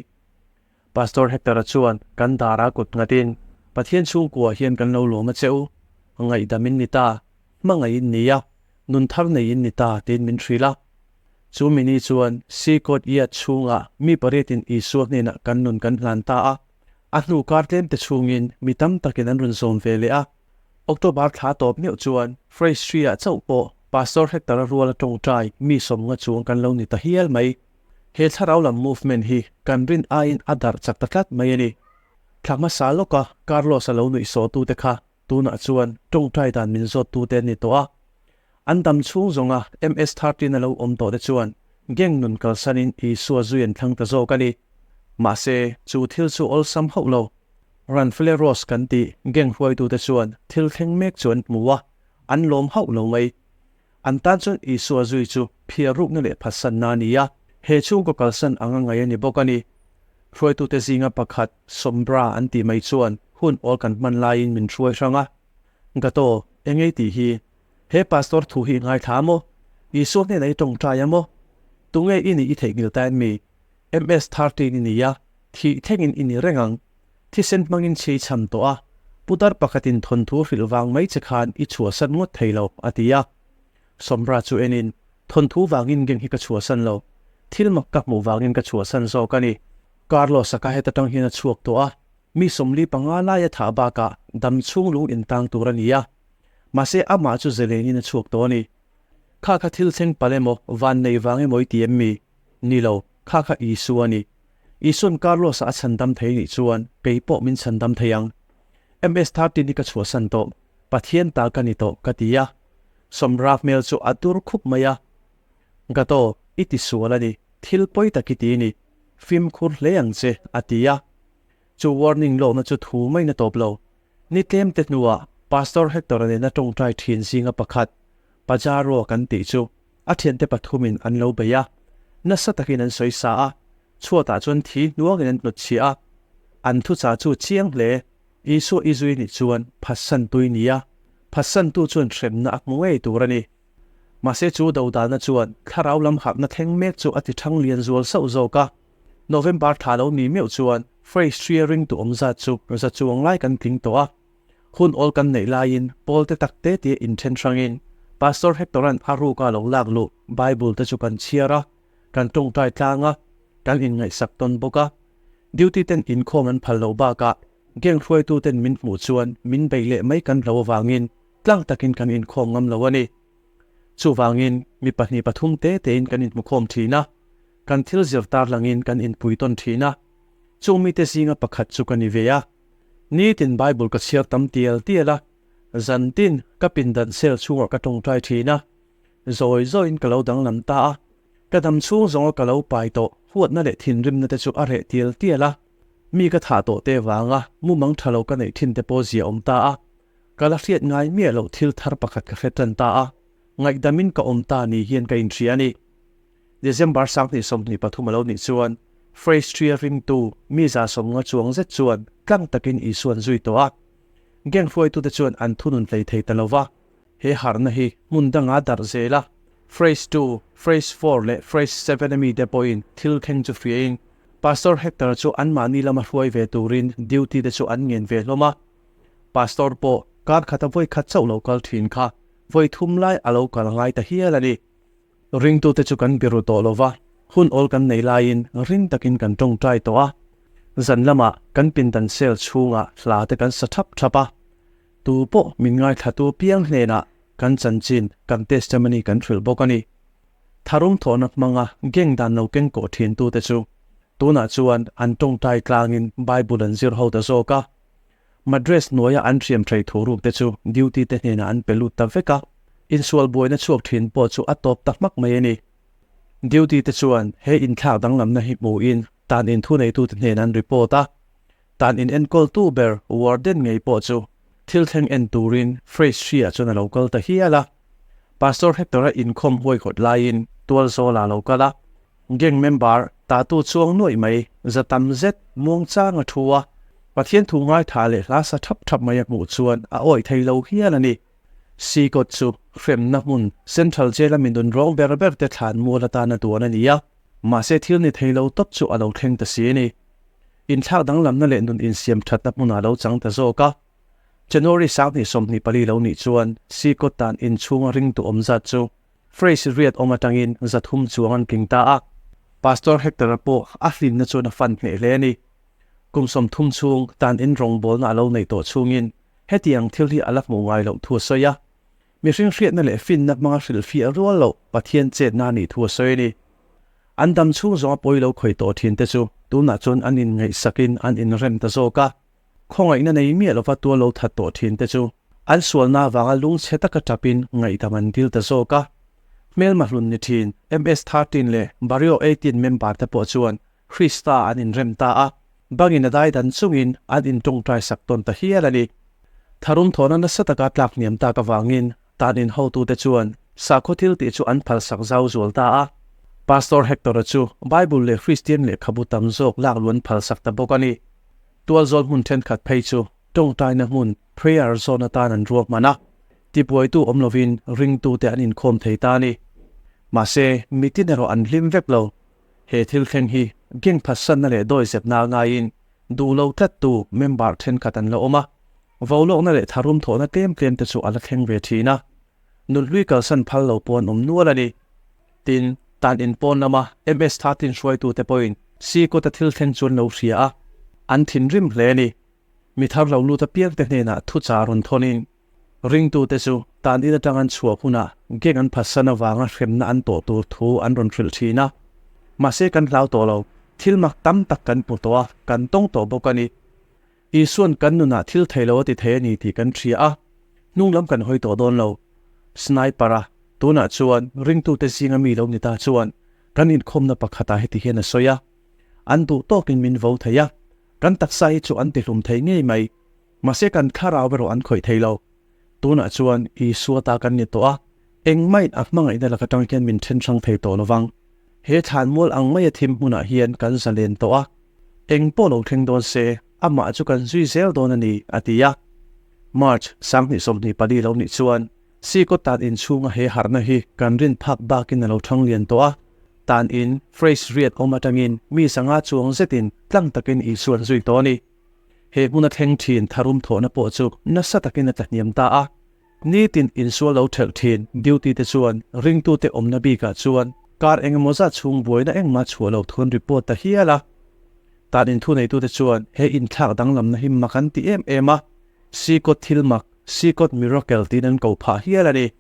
Speaker 1: Pastor Hector-a chuan kan dara kut nghatin, Pathian chhungkua hian kan lo lawm a che u, ngaihdam in ni ta, hmangaih in ni a, nun thar nei in ni ta, tiin min hrilh a. Chu mi ni chuan Seacot Yard chhungah mi pariatin Isua hnenah kan nun kan hlan ta a. A hnu kar tlemte chhungin mi tam takin an rawn zawm ve leh a. October thla tawp meuh chuan Fresh Tree-ah chauh pawh Pastor Hector-a ruala tawngtai mi sawmnga chuang kan lo ni ta hial mai. He thlarau lam movement hi kan rin aiin a darh chak ta tlat mai a ni. Thla hmasa lawka Carlos-a lo nuih sawhtute kha tunah chuan tawngtai dan min zawttute an ni tawh a. An dam chhung zawnga MS-13 a lo awm tawhte chuan gang nun kalsanin Isua zui an thlang ta zawk a ni. Mahse, chu thil chu awlsam hauh lo. Ranfleros kan tih gang hruaitute chuan thil thleng mek chu an hmu a, an lawm hauh lo mai. An tan chuan Isua zui chu phiar rukna leh phatsanna a ni a, he chhungkaw kalsan anga ngaih a ni bawk a ni. Hruaitute zinga pakhat, Sombra an tih mai chuan hun awl kan hman laiin min hruai hrang a. Gato, engei tih hi? He pastor thu hi i ngaithla a maw? Isua hnenah i tawngtai a maw? Tunge i nih i theihnghilh ta em mi? MS 13 i ni a, thih thlengin i ni reng ang. Thisen hmangin chhi cham tawh a, putar pakhatin thawnthu hrilh vang mai che khan i chhuahsan ngawt thei lo, a ti a. Somra chu enin, Thawnthu vangin geng hi ka chhuahsan lo, thil mak ka hmuh vangin ka chhuahsan zawk a ni. Carlos-a ka het atang hian a chhuak tawh a, mi 45 laia thah bakah dam chhung lung intang tur a ni a. Mahse amah chu zelenin a chhuak tawh a ni. Kha kha thil thleng palh emaw, van nei vang emaw i ti em mi? Ni lo, kha kha Isua a ni. Isua'n Carlos-a a chhandam thei nih chuan kei pawh min chhandam thei ang. MS 13 hi ka chhuahsan tawh, Pathian ta ka ni tawh ka ti a. Somra hmel chu a dur khup mai a. Gato, i ti sual a ni, thil pawi tak i ti a ni, fimkhur hle ang che, a ti a. Chu warning lawkna chu thu maiin a tawp lo. Ni tlemte hnuah Pastor Hector-a nena tawngtai thin zinga pakhat, Pajaro kan tih chu a thiante pathumin an lo bei a, nasa takin an sawi sa a, chhuatah chuan thi hnuangin an hnawt chhiah a. An thuchah chu chiang hle, Isua i zui nih chuan phatsantu i ni a, phatsantu chuan hremna a hmu ngei tur a ni. Mahse chu dodalna chuan thlarau lam harhna thleng mek chu a ti thang lian zual sauh zawk a. November thla lo ni meuh chuan Fresh Tree ringtu awm zat chu za chuang lai kan tling tawh a. Hun awl kan neih laiin Paul te tak te tia inthen hrangin Pastor Hector-a'n a ruka lo lak luh Bible te chu kan chhiar a, kan tawngtai tlang a, kan inngaihsak tawn bawk a. Duty ten inkhawm an phal loh bakah gang hruaitu ten min hmuh chuan min beih leh mai kan hlo avangin tlang takin kan inkhawm ngam lo a ni. Chuvangin mi pahnih pathum te tein kan inhmukhawm thin a, kan thil zir tarlangin kan inpui tawn thin a. Chung mite zinga pakhat chu ka ni ve a. Nitin Bible ka chhiar tam tial tial a, zantin ka pindan cell chhungah ka tawngtai thin a, zawi zawiin ka lo danglam ta a, ka dam chhung zawnga ka lo pai tawh huatna leh thinrimna te chu a reh tial tial a, mi ka thah tawh te vanga mumang tha lo ka neih thin te pawh zia awm ta a, ka la hriat ngai miah loh thil thar pakhat ka hre tan ta a, ngaihdamin ka awm ta ni hian ka inhria a ni. December 2023 a lo nih chuan Fresh Tree-a ringtu mi 150 chuang zet chuan tlang takin Isua an zui tawh a. Gang hruaitute chuan an thunun hlei thei ta lo va. He harhna hi hmun danga darh zel a, Fresh 2, Fresh 4 leh Fresh 7 a mite pawhin thil thleng chu hriain Pastor Hector chu anmahni lama hruai ve turin duty te chu an ngen ve hlawm a. Pastor pawh kar khata vawi khat chauh lo kal thin kha vawi thum lai a lo kal ngai ta hial a ni. Ringtute chu kan biru tawh lo va, hun awl kan nei laiin ring takin kan tawngtai tawh a. Zan lamah kan pindan cell chhungah hla te kan sa thap thap a. Tu pawh min ngaithlatu piang hnenah kan chanchin, kan testimony kan hrilh bawk a ni. Tharum thawhna hmanga gang dan lo keng kawh thintute chu tunah chuan an tawngtai tlangin Bible an zir ho ta zawk a. Madras hnuaia an hriam thei thu ruk te chu duty te hnenah an pe lut ta vek a, insual buaina chhuak thin pawh chu a tawp ta hmak mai a ni. Duty te chuan he inthlak danglamna hi hmuhin tan in thuneitute hnenah an report a, tan in enkawltu ber warden ngei pawh chu thil thleng en turin Fresh hri-ah chuan a lo kal ta hial a. Pastor Hector-a inkhawm huaihawt laiin tualzawlah a lo kal a, Gang member tatu chuang nuaih mai, za tam zet muangchang a thu a, Pathian thu ngaithla leh hla sa thap thap mai a hmuh chuan a awih thei lo hial a ni. Seacot chu hremna hmun Central Jail-a mi nun rawng ber ber te thlan mual atan a duan a ni a, mahse thil ni thei lo tawp chu a lo thleng ta si a ni. Inthlak danglamna leh nun insiam thatna hmunah a lo chang ta zawk a. January 2024 lo nih chuan Seacot tan inchhunga ringtu awm zat chu. Phrase riat awm atangin 300 chuang an tling ta a. Pastor Hector-a pawh a hlimna chuan a fan hneh hle a ni. Kum 30 chhung tan in rawngbawlna a lo neih tawh chhungin hetiang thil hi a la hmuh ngai loh thu a sawi a. Mihring hriatna leh finna hmanga hrilhfiah rual loh Pathian chetna a nih thu a sawi a ni. An dam chhung zawnga pawi lo khawih tawh thin te chu tunah chuan an inngaihsakin an inrem ta zawk a. Khawngaihna nei miah lova tual lo that tawh thin te chu an sualna avanga lungchhe taka tapin ngaihdam an dil ta zawk a. Hmelma hlun ni thin MS-13 leh Barrio 18 member te pawh chuan Krista an inrem ta a, bangin a dai dan chungin an intawngtai sak tawn ta hial a ni. Tharum thawhna nasa taka tlak hniam tak avangin tan in hotute chuan sakhaw thil tih chu an phalsak zau zual ta a. Pastor Hector-a chu Bible leh Kristian lehkhabu tam zawk lak luan phalsak ta bawk a ni. Tualzawl hmun thenkhat phei chu tawngtaina hmun, prayer zone, atan an ruahman a, tibuaitu awm lovin ringtute an inkhawm thei ta a ni. Mahse, mitin erawh an hlim vek lo. He thil thleng hi gang phatsanna leh dawizepna a ngaiin duh lo tlattu member thenkhat an la awm a, volawkna leh tharum thawhna tlem tlem te chu a la thleng ve thin a, nunhlui kalsan phal lo pawh an awm nual a ni. Tin, tan in pawn lama MS 13 hruaitute pawhin Sikawta thil thleng chu an lo hria a, an thinrim hle a ni. Mi thar lo lut apiangte hnenah thuchah rawn thawnin, Ringtute chu tan in atang an chhuah hunah gang an phatsan avanga hremna an tawh tur thu an rawn hrilh thin a. Mahse kan hlau tawh lo, thil mak tam tak kan hmu tawh a, kan tawng tawh bawk a ni. Isuan kan nunah thil thei lo a ti thei a ni tih kan hria a, hnung lam kan hawi tawh dawn lo. Sniper-a, tunah chuan ringtute zinga mi lo ni ta chuan kan inkhawmna pakhatah heti hian a sawi a, An duh tawkin min vo thei a, kan taksa hi chu an tihlum thei ngei mai. Mahse kan thlarau erawh an khawih thei lo. Tunah chuan Isua ta kan ni tawh a, engmah in a hmangaihna lak atang hian min then hrang thei tawh lovang. He thlanmual ang maia thim hmunah hian kan zalen tawh a, eng pawh lo thleng dawn se, amah chu kan zui zel dawn a ni, a ti a. March, 2024 lo nih chuan Sikaw tan in chhunga he harhna hi kan rin phak bakin a lo thang lian tawh a, tan in phrase riat awm atangin mi 500 chuang zetin tlang takin Isua an zui tawh a ni. He hmuna thleng thin tharum thawhna pawh chu nasa takin a tlahniam ta a. Nitin insual lo thelh thin duty te chuan ringtute awmna bikah chuan kar engemaw zat chhung buaina engmah chhuah lo thun report ta hial a. Tan inthuneitute chuan he inthlak danglamna hi mak an ti em em a, Sikawt thil mak, Sikawt miracle tiin an ko phah hial a ni.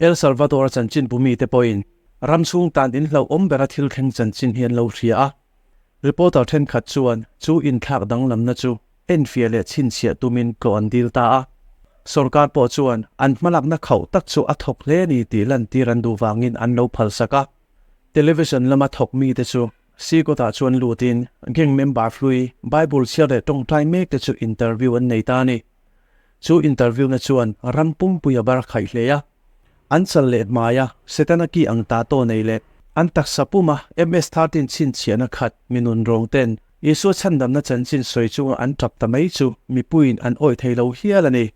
Speaker 1: El Salvador-a chanchinbu mite pawhin ram chhung tan inhlauhawm bera thil thleng chanchin hi an lo hria a. Reporter thenkhat chuan chu inthlak danglamna chu enfiah leh chhinchhiah tumin tlawh an dil ta a. Sorkar pawh chuan an hmalakna khauh tak chu a thawk hle a ni tih lantir an duh vangin an lo phalsak a. Television lama thawk mite chu Sikawtah chuan lutin gang member hlui Bible chhiar leh tawngtai mekte chu interview an nei ta a ni. Chu interview na chuan ram pumpui a bar khaih hle a. An chal leh hmaia Setana ki ang ta taw nei leh an taksa puma MS-13 chhinchhiahna khat mi nun rawng ten Isua chhandamna chanchin sawi chunga an tap ta mai chu mipuiin an awih thei lo hial a ni.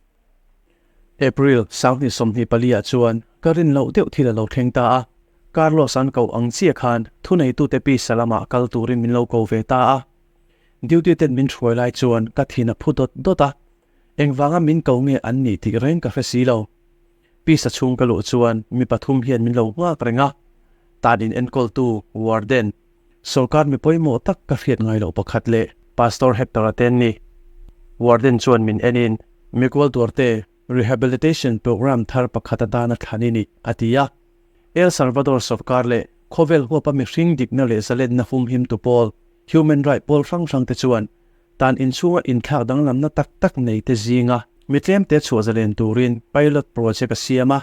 Speaker 1: April 2024 ah chuan ka rin loh deuh thil a lo thleng ta a, Carlos an koh ang chiah khan thuneitute pisa lamah kal turin min lo ko ve ta a. Duty ten min hruai lai chuan ka thin a phu dawt dawt a, engvanga min ko nge an nih tih reng ka hre si lo. Pisa chhung ka luh chuan mi pathum hian min lo nghak reng a, tan in enkawltu warden, sorkar mi pawimawh tak ka hriat ngai loh pakhat leh Pastor Hector-a te an ni. Warden chuan min enin, Miguel Duarte, rehabilitation program thar pakhat atana thlan i ni, a ti a. El Salvador sorkar leh khawvel huapa mihring dikna leh zalenna humhimtu pawl, human right pawl hrang hrang te chuan tan inchhunga inthlak danglamna tak tak nei te zinga mi tlemte chhuah zalen turin pilot project a siam a.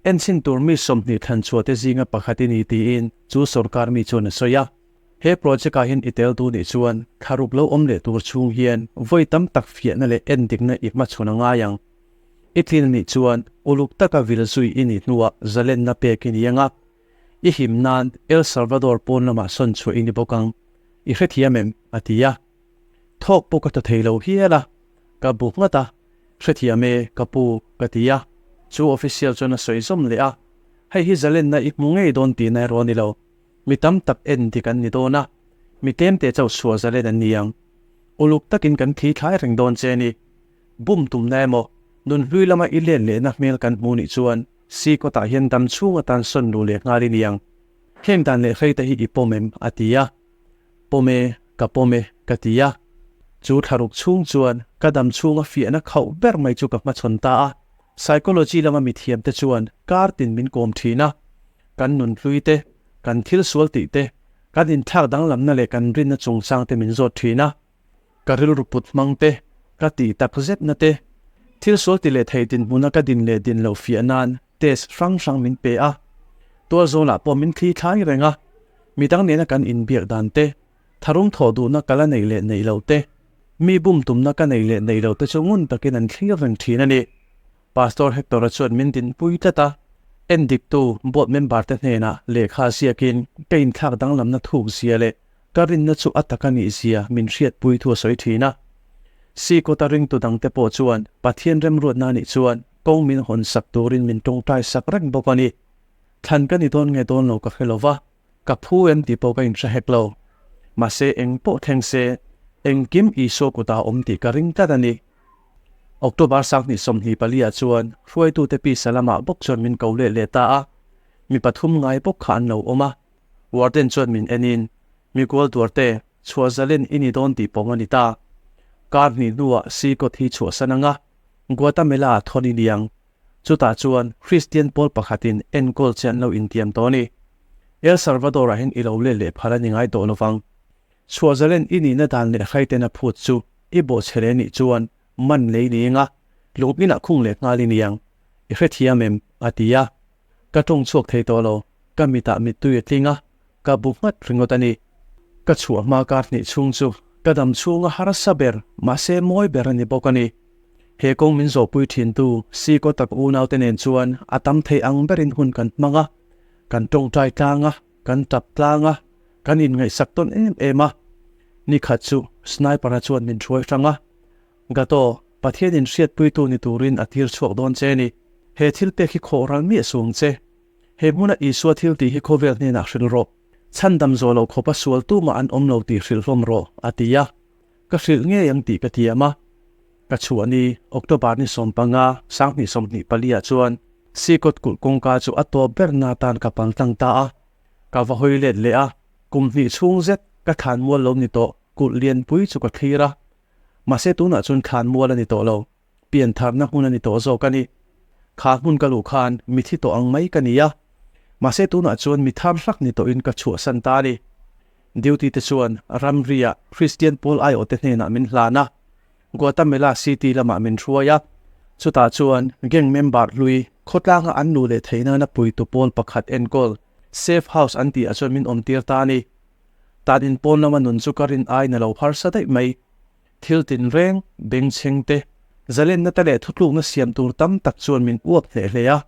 Speaker 1: Enchhin tur mi 20 thlan chhuah te zinga pakhat i ni tiin chu sorkar mi chuan a sawi a. He project ah hian i tel duh nih chuan thlaruk lo awm leh tur chhung hian vawi tam tak fiahna leh endikna i hmachhawn a ngai ang. I tlin nih chuan uluk taka vil zui i nih hnuah zalenna pek i ni ang a. I him nan El Salvador pawn lamah sawn chhuah i ni bawk ang. I hrethiam em? a ti a. Thawk pawh ka ta thei lo hial a, ka bu nghat a, Hrethiam e, ka pu, ka ti a. Chu official chuan a sawi zawm leh a, Hei hi zalenna i hmu ngei dawn tihna erawh a ni lo. Mi tam tak en dik an ni dawn a, mi tlemte chauh chhuah zalen an ni ang. Uluk takin kan thli thlai reng dawn che a ni. Bum tumna emaw, nunhlui lama i let lehna hmel kan hmu nih chuan. Sikawtah hian dam chhung atan sawn luh leh nghal i ni ang. Heng dan leh hrei te hi i pawm em? a ti a. Pawm e, ka pawm e, ka ti a. Chu thlaruk chhung chuan ka dam chhunga fiahna khauh ber mai chu ka hmachhawn ta a. Psychology lama mithiamte chuan kar tin min kawm thin a. Kan nunhlui te, kan thil sual tih te, kan inthlak danglamna leh kan rinna chungchang te min zawt thin a. Ka rilru put hmang te, ka tih tak zetna te, thil sual ti leh thei dinhmuna ka din leh din loh fiah nan test hrang hrang min pe a. Tualzawlah pawh min thli thlai reng a, midang nena kan inbiak dan te, tharum thawh duhna ka la neih leh neih loh te, mi bum tumna ka neih leh neih loh te chu ngun takin an thlir reng thin a ni. Pastor Hector-a chuan min dinpui tlat a, endiktu board member te hnenah lehkha ziakin ka inthlak danglamna thuk zia leh ka rinna chu a tak a nih zia min hriatpui thu a sawi thin a. Sikawta ringtu dangte pawh chuan Pathian remruatna nih chuan kawng min hawn sak turin min tawngtai sak reng bawk a ni. Thlan ka ni dawn nge dawn lo ka hre lo va, ka phu em tih pawh ka inhre hek lo. Mahse eng pawh thleng se, engkim Isua kutah a awm tih ka ring tlat a ni. October 2024 ah chuan hruaitute pisa lamah bawk chuan min ko leh leh ta a, mi pathum ngai bawk kha an lo awm a. Warden chuan min enin, Mi kual tuarte, chhuah zalen i ni dawn tih pawm a ni ta. Kar hnih hnuah Sikawt hi chhuahsan anga Guatamela ah thawn i ni ang. Chutah chuan Kristian pawl pakhatin enkawl che an lo intiam tawh a ni. El Salvador-ah hian i lo let leh phal a ni ngai tawh lovang. Chhuah zalen i nihna dan leh hraiten a phut chu i bawhchhe leh nih chuan man lei ni anga lung inah khung leh nghal i ni ang. I hrethiam em? a ti a. Ka tawng chhuak thei tawh lo, ka mitah mittui a tling a, ka bu nghat ringawt a ni. Ka chhuah hma kar hnih chhung chu ka dam chhunga harsa ber, mahse mawi ber a ni bawk a ni. He kawng min zawhpui thintu Sikaw tak unaute nen chuan a tam thei ang berin hun kan hmang a, kan tawngtai tlang a, kan tap tlang a, kan inngaihsak tawn em em a. Nikhat chu Sniper-a chuan min hruai hrang a, Gato, Pathianin hriatpuitu ni turin a tir chhuak dawn che a ni. He thil pek hi khawh ral miah suh ang che. He hmuna Isua thil tih hi khawvel hnenah hrilh rawh. Chhandam zawh loh khawpa sual tumah an awm lo tih hrilh hlawm rawh, a ti a. Ka hrilh ngei ang tih ka tiam a. Ka chhuah ni, October ni 15, 2024 ah chuan Sikawt kulh kawngka chu a tawp ber na atan ka pal tlang ta a. Ka va hawi let leh a, kum hnih chhung zet ka thlan mual lo ni tawh kulh lianpui chu ka thlir a. Mahse tunah chuan thlan mual a ni tawh lo, piantharna hmun a ni tawh zawk a ni. Kha hmun ka luh khan mi thi tawh ang mai ka ni a, mahse tunah chuan mi thar hlak ni tawhin ka chhuahsan ta a ni. Duty te chuan ramriah Kristian pawl aiawhte hnenah min hlan a, Guatamela City lamah min hruai a, chutah chuan gang member hlui khawtlanga an luh leh theih nana puitu pawl pakhat enkawl safe house an tihah chuan min awmtir ta a ni. Tan in pawn lama nun chu ka rin aiin a lo harsa daih mai. Thil tinreng, bengchheng te, zalenna te leh thutlukna siam tur tam tak chuan min uap hneh hle a.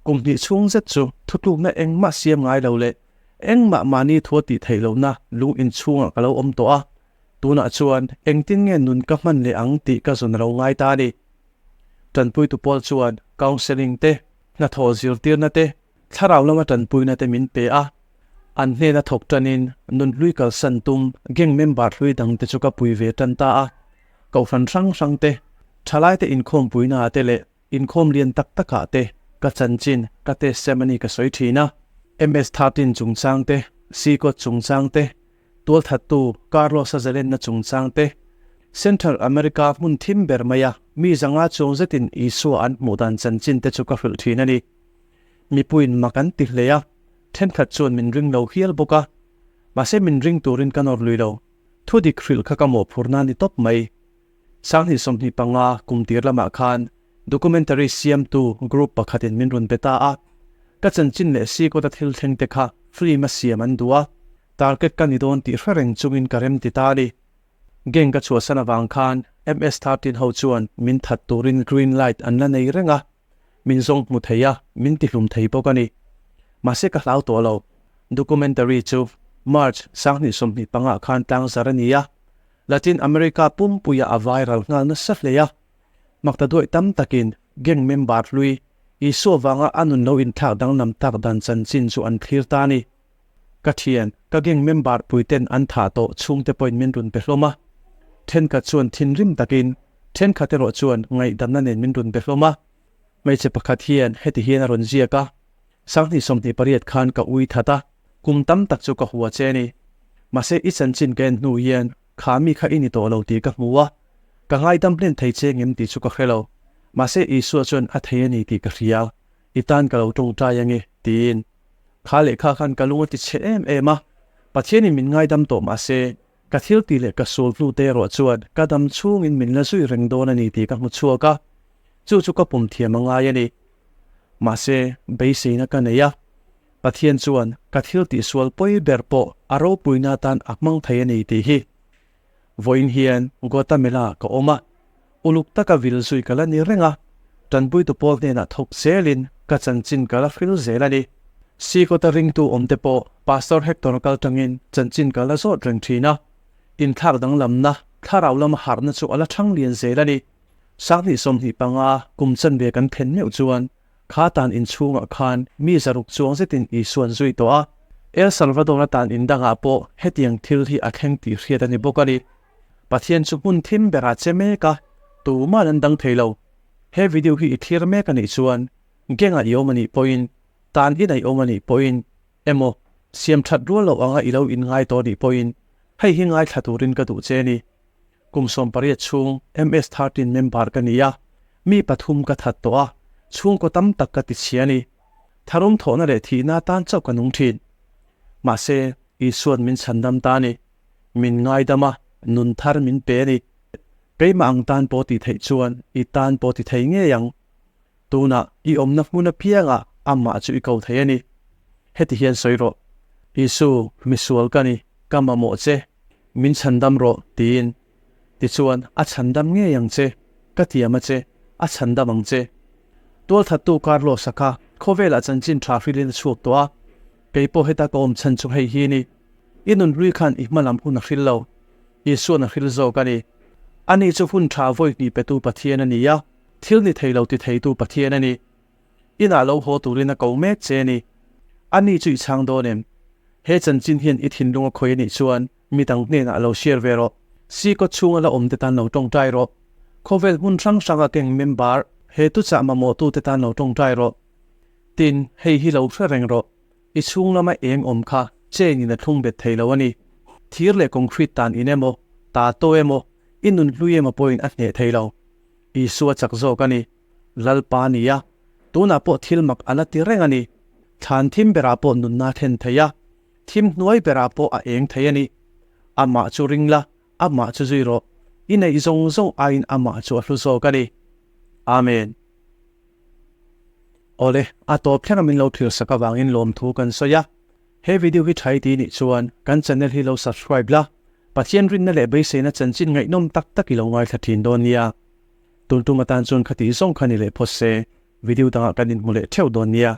Speaker 1: Kum hnih chhung zet chu thutlukna engmah siam ngai lo leh engmah mahni thua tih theih lohna lung inchhungah ka lo awm tawh a. Tunah chuan engtin nge nun ka hman leh ang tih ka zawn a lo ngai ta a ni. Tanpuitu pawl chuan counselling te, hnathawh zirtirna te, Thlarau lama tanpuina te min pe a, an hnena thawk tanin nunhlui kalsan tum gang member hlui dangte chu ka pui ve tan ta a. Kohhran hrang hrang te, thalaite inkhawmpuinaah te leh inkhawm lian tak takah te ka chanchin, ka testimony ka sawi thin a. MS-13 chungchang te, Seacot chungchang te, Tualthattu Carlos-a zalenna chungchang te, Central America hmun thim ber maia mi zanga chuang zetin Isua an hmuh dan chanchin te chu ka hrilh thin a ni. Mipuiin mak an ti hle a, thenkhat chuan min ring lo hial bawk a. Mahse min ring turin ka nawr lui lo. Thudik hrilh kha ka mawhphurna a ni tawp mai. 2025 kum tir lamah khan documentary siamtu group pakhatin min rawn be ta a. Ka chanchin leh sikawta thil thleng te kha film a siam an duh a, target ka ni dawn tih hre reng chungin ka rem ti ta a ni. Gang ka chhuahsan avang khan MS-13 ho chuan min that turin green light an la nei reng a. Min zawng hmu thei a, min tihlum thei bawk a ni. Mahse ka hlau tawh lo. Documentary chu March 2025 khan tlangzar a ni a, Latin America pumpuia a viral nghal nasa hle a. Makta duaih tam takin gang member hlui Isua vanga a nun lo inthlak danglam tak dan chanchin chu an thlir ta a ni. Ka thian, ka gang member puiten an thah tawh chhungte pawhin min rawn pe hlawm a. Thenkhat chuan thinrim takin, thenkhat erawh chuan ngaihdamna nen min rawn be hlawm a. Hmeichhe pakhat hian heti hian a rawn ziak a, 2028 khan ka ui that a, kum tam tak chu ka hua che a ni. Mahse i chanchin ka en hnu hian kha mi kha i ni tawh lo tih ka hmu a, ka ngaidam hlen thei che ngem tih chu ka hre lo. Mahse Isua chuan a thei a ni tih ka hria, i tan ka lo tawngtai ange, tiin. Kha lehkha khan ka lung a ti chhe em em a, Pathianin min ngaidam tawh mahse Ka thil tih leh ka sul hnu te erawh chuan ka dam chhungin min la zui reng dawn a ni tih ka hmu chhuak a, chu chu ka pum thiam a ngai a ni. Mahse, beiseina ka nei a, Pathian chuan ka thil tih sual pawi ber pawh a ropuina atan a hmang thei a ni tih hi. Vawiin hian Guatemala ka awm a, uluk taka vil zui ka la ni reng a, tanpuitu pawl hnenah thawk zelin ka chanchin ka la hril zel a ni. Sikawta ringtu awmte pawh Pastor Hector kal tangin chanchin ka la zawt reng thin a, inthlak danglamna thlarau lama harhna chu a la thang lian zel a ni. 2025 kum chanve kan thlen meuh chuan kha tan inchhungah khan mi 600 chuang zetin Isuan zui tawh a, El Salvador-a tan in dangah pawh hetiang thil hi a thleng tih hriat a ni bawk a ni. Pathian chu hmun thim berah che mek a, tuman an dang thei lo. He video hi i thlir mek a nih chuan, geng-ah i awm a nih pawhin, tan inah i awm a nih pawhin, emaw, siam that rual loh anga i lo inngai tawh a nih pawhin, hei hi ngaithla turin ka duh che a ni. Kum 18 chhung MS-13 member ka ni a, mi pathum ka that tawh a, chhungkaw tam tak ka ti chhia a ni. Tharum thawhna leh thihna atan chauh ka nung thin. Mahse, Isua'n min chhandam ta a ni. Min ngaidam a, nun thar min pe a ni. Keimah ang tan pawh tih theih chuan i tan pawh ti thei ngei ang. Tunah i awmna hmun apiangah amah chu i ko thei a ni. Heti hian sawi rawh, Isu, misual ka ni, ka mamawh che, min chhandam rawh, tiin. Tichuan, a chhandam ngei ang che, ka tiam a che, a chhandam ang che. Tualthattu Carlos-a kha khawvelah chanchin tha hrilhin a chhuak tawh a, kei pawh heta ka awm chhan chu hei hi a ni. I nun hlui khan i hma lam hun a hril lo. Isua'n a hril zawk a ni. Ani chu hun tha vawi hnih petu Pathian a ni a, thil ni thei lo ti theitu Pathian a ni. Inah lo haw turin a ko mek che a ni. Ani chu i chhang dawn em? He chanchin hian i thinlung a khawi a nih chuan mi dang hnenah lo share ve rawh. Sikaw chhunga la awmte tan lo tawngtai rawh. Khawvel hmun hrang hranga keng member he tuchah mamawhtute tan lo tawngtai rawh. Tin, hei hi lo hre reng rawh. I chhung lama eng awm kha chain in a thlung bet thei lo a ni. Thir leh concrete tan in emaw, ta to emaw, i nun hlui emaw pawhin a hneh thei lo. Isua chak zawk a ni. Lalpa a ni a, tunah pawh thil mak a la ti reng a ni. Thlan thim berah pawh nunna a thlen thei a, thim hnuai berah pawh a eng thei a ni. Amah chu ring la, amah chu zui rawh. I neih zawng zawng aiin amah chu a hlu zawk a ni. Amen. Awle, a tawp thleng a min lo thlir sak avangin lawmthu kan sawi a. He video hi tha i ti nih chuan kan channel hi lo subscribe la, Pathian rinna leh beiseina chanchin ngaihnawm tak tak i lo ngaithla thin dawn nia. Tun tum atan chuan khatih zawng kha ni leh phawt se, video dangah kan inhmu leh theuh dawn nia.